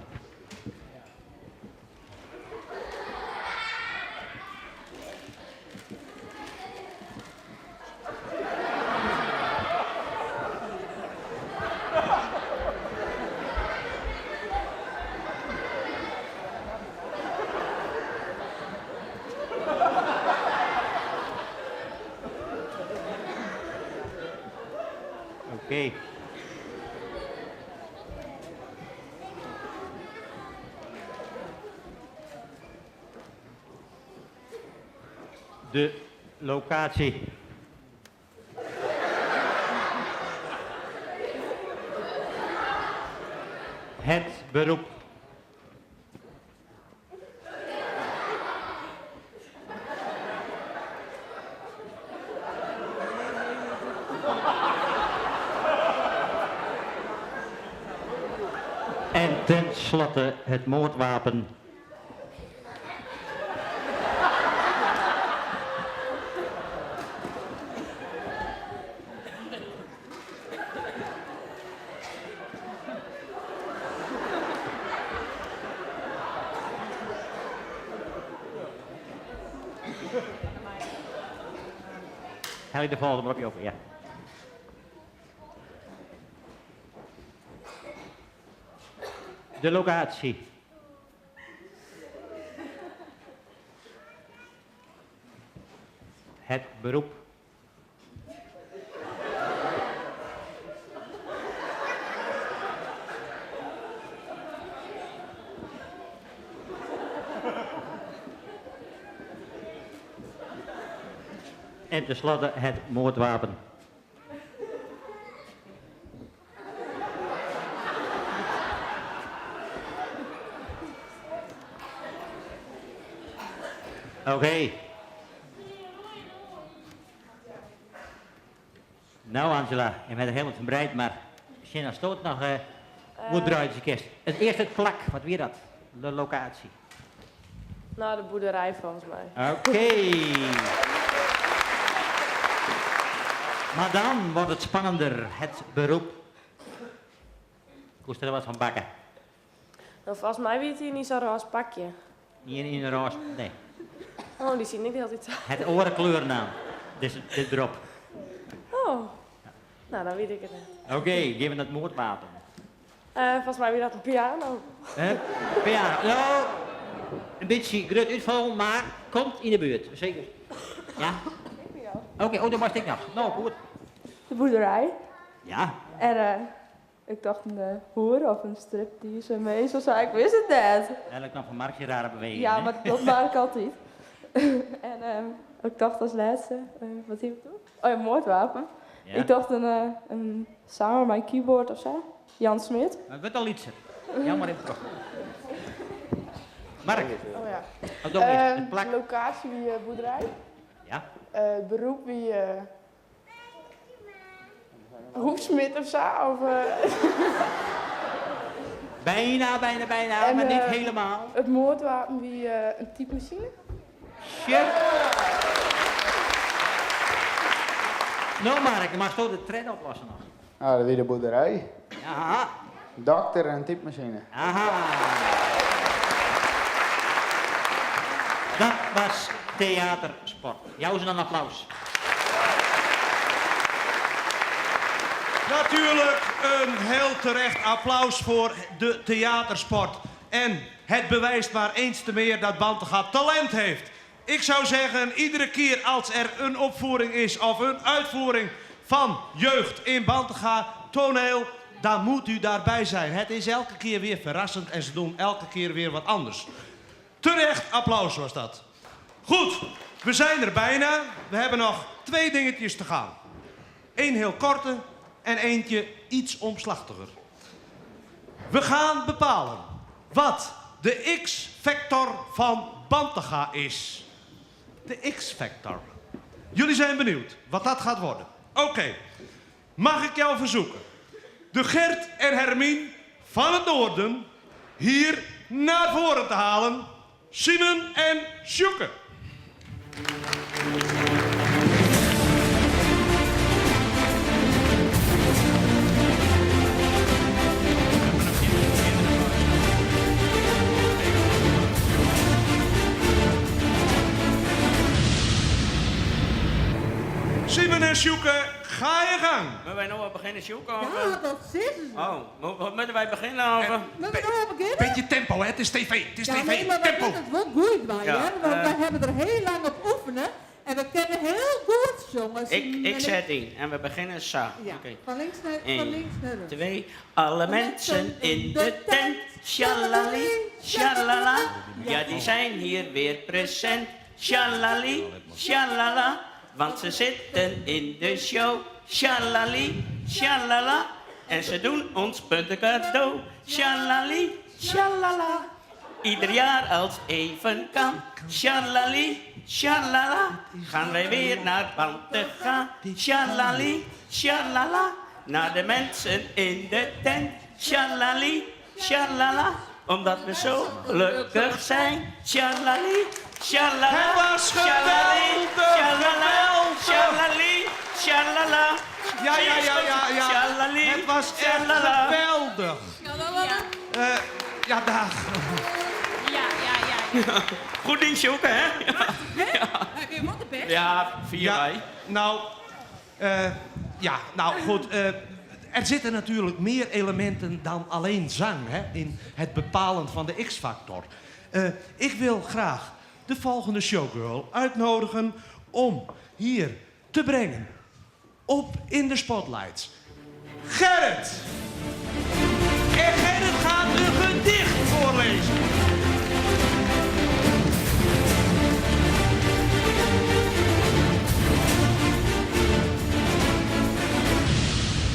Oké. De locatie. Het beroep. En tenslotte het moordwapen. Helly de volgende maar op je over, ja. De locatie. Het beroep. En tenslotte het moordwapen. Oké. Nou Angela, je bent er helemaal van breid, maar Sina Stoot nog uh, hoe draait je kist. Het eerste het plak, wat weer dat? De locatie. Nou, de boerderij volgens mij. Oké. Maar dan wordt het spannender, het beroep. Ik moest er wat van bakken. Nou, volgens mij weet hij niet zo'n roze pakje. Niet in een roze, nee. Oh, die zie ik niet altijd. Het orenkleur Dus dit erop. Oh, nou dan weet ik het net. Oké, okay, geef me dat moordwapen. Uh, volgens mij weer dat een piano. Uh, piano. Nou, een beetje groot uitval, maar komt in de buurt. Zeker. Ja? Oké, okay, oh, dat was ik nog. Nou, goed. De boerderij. Ja. En uh, ik dacht een uh, hoer of een striptease mee, zo zei ik wist het net. Ja, dat kwam van Markje rare beweging. Ja, maar dat maak ik altijd. en uh, ik dacht als laatste, wat hier toe? Oh ja, moordwapen. Ja. Ik dacht een, een zanger, mijn keyboard of zo. Jan Smit. Maar het wordt al iets. Jammer even terug. Mark. Oh ja. Wat doe je? Het plak. Locatie wie boerderij. Ja. Het beroep wie hoefsmid of zo. Of, bijna, bijna, bijna, en, maar niet helemaal. Het moordwapen wie een typemachine. Shit. Nou Mark, mag zo de trend oplossen nog. Nou, dat weer de boerderij. Aha. Dokter en typemachine. Aha. Dat was theatersport. Jou se in applaus. Natuurlijk een heel terecht applaus voor de theatersport. En het bewijst maar eens te meer dat Bantega talent heeft. Ik zou zeggen, iedere keer als er een opvoering is of een uitvoering van jeugd in Bantega, toneel, dan moet u daarbij zijn. Het is elke keer weer verrassend en ze doen elke keer weer wat anders. Terecht applaus was dat. Goed, we zijn er bijna. We hebben nog twee dingetjes te gaan. Eén heel korte en eentje iets omslachtiger. We gaan bepalen wat de X-factor van Bantega is. De X-factor. Jullie zijn benieuwd wat dat gaat worden. Oké, mag ik jou verzoeken de Gert en Hermien van het Noorden hier naar voren te halen? Simon en Sjoeke. Simon en Sjoeke, ga je gang. Moeten wij nou al beginnen, Sjoeke? Of, Ja, dat is het. Oh, wat moeten wij beginnen? Of? Moeten we nou al beginnen? Beetje tempo, hè? Het is tv. Het is Ja, tv. nee, maar wij tempo. moeten het wel goed bij, Ja, hè? Want wij hebben er heel lang op oefenen. En we kennen heel goed, jongens. Ik, ik En zet in en we beginnen zo. Ja, Oké. van links naar, van Eén, links naar rechts. Twee, alle mensen in de tent. Shalali, shalala. Ja, die zijn hier weer present. Shalali, shalala. Want ze zitten in de show. Shalali, shalala. En ze doen ons punten cadeau. Shalali, shalala. Ieder jaar als even kan. Shalali, shalala. Gaan wij weer naar Bantega. Shalali, shalala. Naar de mensen in de tent. Shalali, shalala. Omdat we zo gelukkig zijn. Shalali, shalala. Het was Shalali, geweldig, shalala. geweldig. Shalali, shalala. Ja, ja, ja, ja, ja. Shalali, Het was echt shalala. geweldig. Ja, dag. Ja, ja, ja. Goed ding, Sjoeke, hè? Heb je wat de best? Ja, vier Ja, wij. Nou, ja, nou goed. Er zitten natuurlijk meer elementen dan alleen zang hè, in het bepalen van de X-factor. Ik wil graag de volgende showgirl uitnodigen om hier te brengen op in de spotlights. Gerrit! En Gerrit gaat een gedicht voorlezen.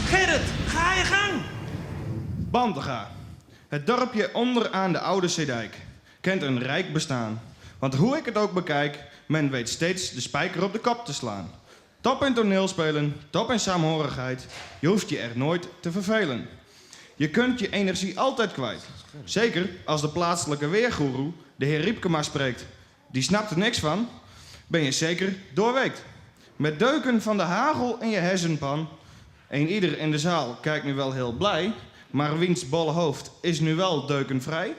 Gerrit, ga je gang! Bantega, het dorpje onderaan de oude Zeedijk, kent een rijk bestaan. Want hoe ik het ook bekijk, men weet steeds de spijker op de kop te slaan. Top in toneelspelen, top in saamhorigheid, je hoeft je er nooit te vervelen. Je kunt je energie altijd kwijt. Zeker als de plaatselijke weergoeroe, de heer Riepkema, spreekt. Die snapt er niks van, ben je zeker doorweekt. Met deuken van de hagel in je hersenpan. Een ieder in de zaal kijkt nu wel heel blij, maar wiens bolle hoofd is nu wel deukenvrij?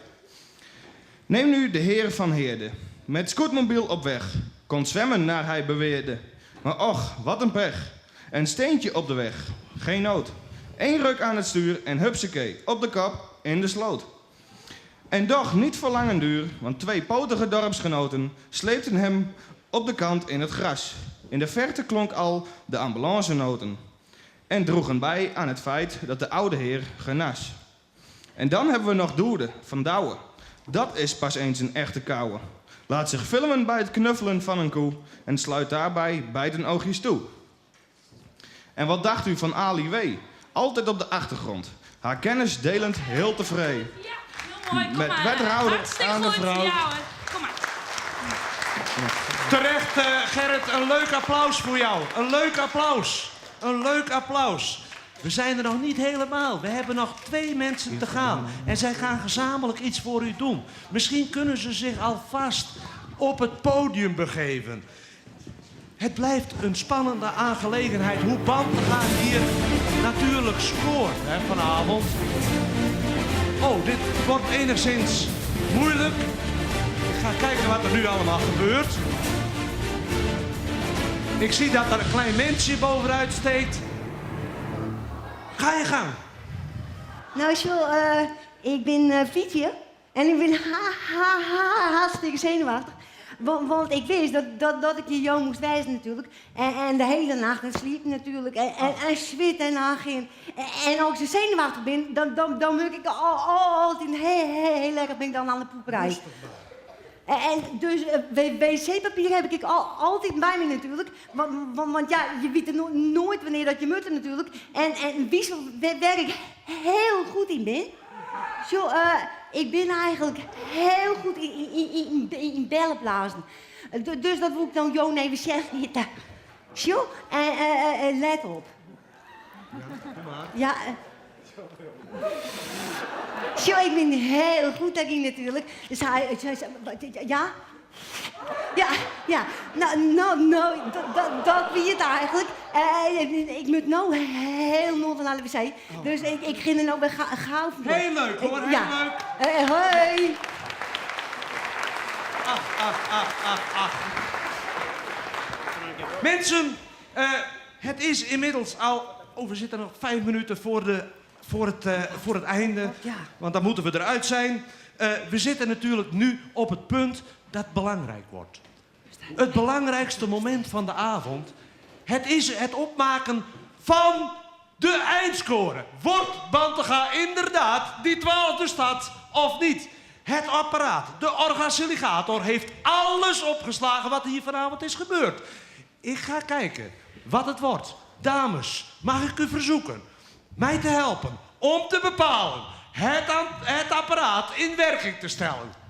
Neem nu de heer van Heerde. Met scootmobiel op weg. Kon zwemmen naar hij beweerde. Maar och, wat een pech. Een steentje op de weg. Geen nood. Eén ruk aan het stuur en hupsakee, op de kap, in de sloot. En doch niet voor lange duur, want twee potige dorpsgenoten sleepten hem op de kant in het gras. In de verte klonk al de ambulancenoten. En droegen bij aan het feit dat de oude heer genas. En dan hebben we nog Doerde van Douwe. Dat is pas eens een echte kouwe. Laat zich filmen bij het knuffelen van een koe en sluit daarbij beide oogjes toe. En wat dacht u van Ali W? Altijd op de achtergrond. Haar kennis delend heel tevreden. Heel mooi, kom Met maar. wethouder Hartstikke aan de goed. vrouw. Ja hoor, kom maar. Terecht, Gerrit, een leuk applaus voor jou. Een leuk applaus. Een leuk applaus. We zijn er nog niet helemaal. We hebben nog 2 mensen te gaan. En zij gaan gezamenlijk iets voor u doen. Misschien kunnen ze zich alvast op het podium begeven. Het blijft een spannende aangelegenheid hoe Bantega hier natuurlijk scoort, hè, vanavond. Oh, dit wordt enigszins moeilijk. ga kijken wat er nu allemaal gebeurt. Ik zie dat er een klein mensje bovenuit steekt. Ga je gang. Nou, Jules, ik ben Fietje en ik ben ha, ha, ha, hartstikke zenuwachtig. Want ik wist dat ik je jou moest wijzen natuurlijk. En de hele nacht en sliep natuurlijk. En zwit en aangin. En als ik zo zenuwachtig ben, dan moet ik altijd heel, heel, heel erg ben ik dan aan de poeperij. En dus wc-papier heb ik altijd bij me natuurlijk. Want ja, je weet er nooit wanneer dat je moet natuurlijk. En wissel waar ik heel goed in ben. Zo, ik ben eigenlijk heel goed in bellen blazen. Dus dat wil ik dan jou even zeggen. Zo, en let op. Ja, Zo, ik ben heel goed daarin natuurlijk. Dus hij zei, wat, ja? Ja, ja. Nou, nou, nou, dat wie het eigenlijk. Ik moet nou heel nodig naar de wc. Dus ik ging er nou bij gauw voor. Heel leuk hoor, heel Ja. leuk. Hoi. Ach, ach, ach, ach, ach. Mensen, het is inmiddels al... Oh, we zitten nog 5 minuten voor het einde. Ja. Want dan moeten we eruit zijn. We zitten natuurlijk nu op het punt dat belangrijk wordt. Het belangrijkste moment van de avond. Het is het opmaken van de eindscore. Wordt Bantega inderdaad die 12e stad of niet? Het apparaat, de orgasiligator, heeft alles opgeslagen wat hier vanavond is gebeurd. Ik ga kijken wat het wordt. Dames, mag ik u verzoeken mij te helpen om te bepalen het apparaat in werking te stellen?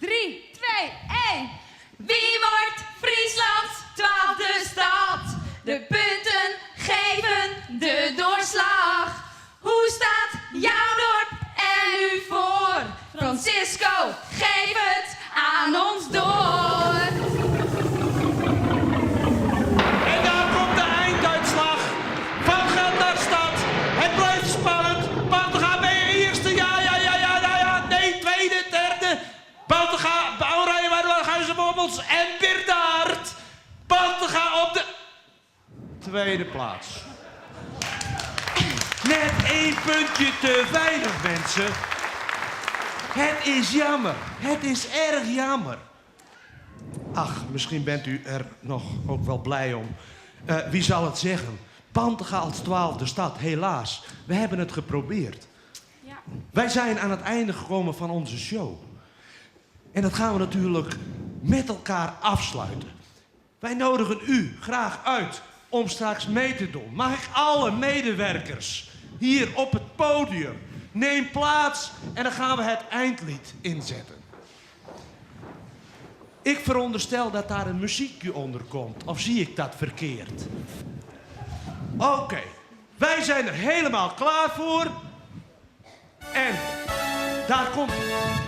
3, 2, 1. Wie wordt Frieslands 12e stad? De punten geven de doorslag. Hoe staat jouw dorp er nu voor? Francisco, geef het aan ons door. En daar komt de einduitslag. Van gaat naar stad. Het blijft spannend. Bantega, ben je eerste? Ja, ja, ja, ja, ja, ja. Nee, tweede, derde. Bantega, Bouwrijen, Waardenhuizen, Wommels en Birdaard. Bantega op de tweede plaats. Net 1 puntje te weinig, mensen. Het is jammer. Het is erg jammer. Ach, misschien bent u er nog ook wel blij om. Wie zal het zeggen? Bantega als 12e stad, helaas. We hebben het geprobeerd. Wij zijn aan het einde gekomen van onze show. En dat gaan we natuurlijk met elkaar afsluiten. Wij nodigen u graag uit om straks mee te doen. Mag ik alle medewerkers hier op het podium? Neem plaats en dan gaan we het eindlied inzetten. Ik veronderstel dat daar een muziekje onder komt. Of zie ik dat verkeerd? Oké, wij zijn er helemaal klaar voor. En daar komt het.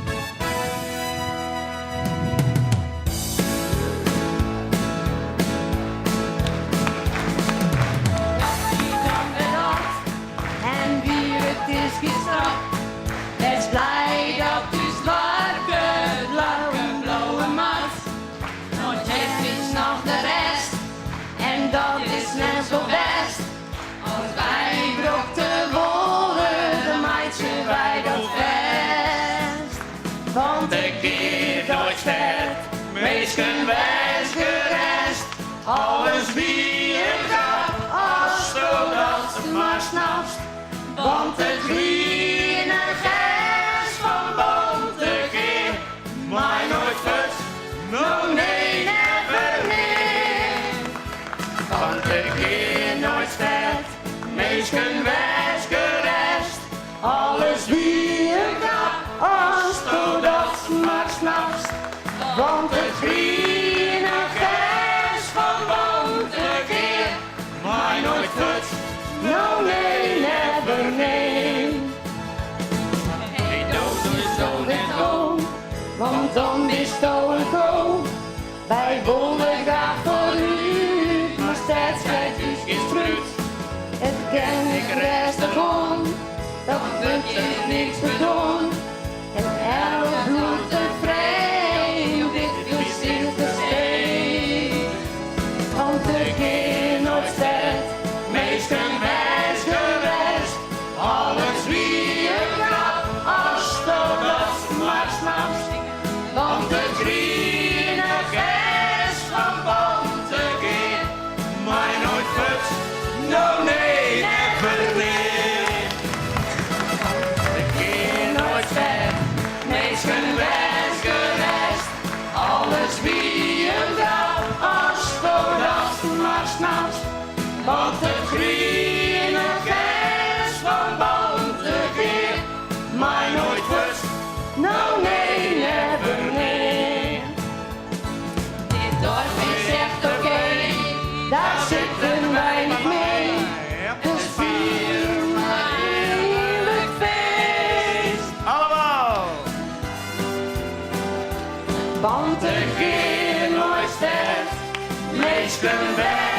En wie het is gestraft, wees blij dat u zwarte, blauwe, blauwe mat. Want het is nog de rest, en dat is net zo best. Als wij brokte woorden, dan maakten wij dat best. Want ik keer nooit sterk, meesten wijs gerest. Alles wie het gaat, als je dat maar snapt. Want het groene gers van Bantegeer, maar nooit fut, no nee, never meer. Want de keer nooit sterk, meesten wijs gerest. Alles wie het gaat, als je dat maar snapt. Want het groene gers van Bantegeer, maar nooit fut, no nee, never nee. Hey, dood is zo net om, want dan is het een go. Wij willen graag voor u, maar steeds krijgt u geen spruit. Het ken ik rustig om, dat moet je niks te doen. En elk bloed te vrij. Want ik gean nooit stêd, minsken wer.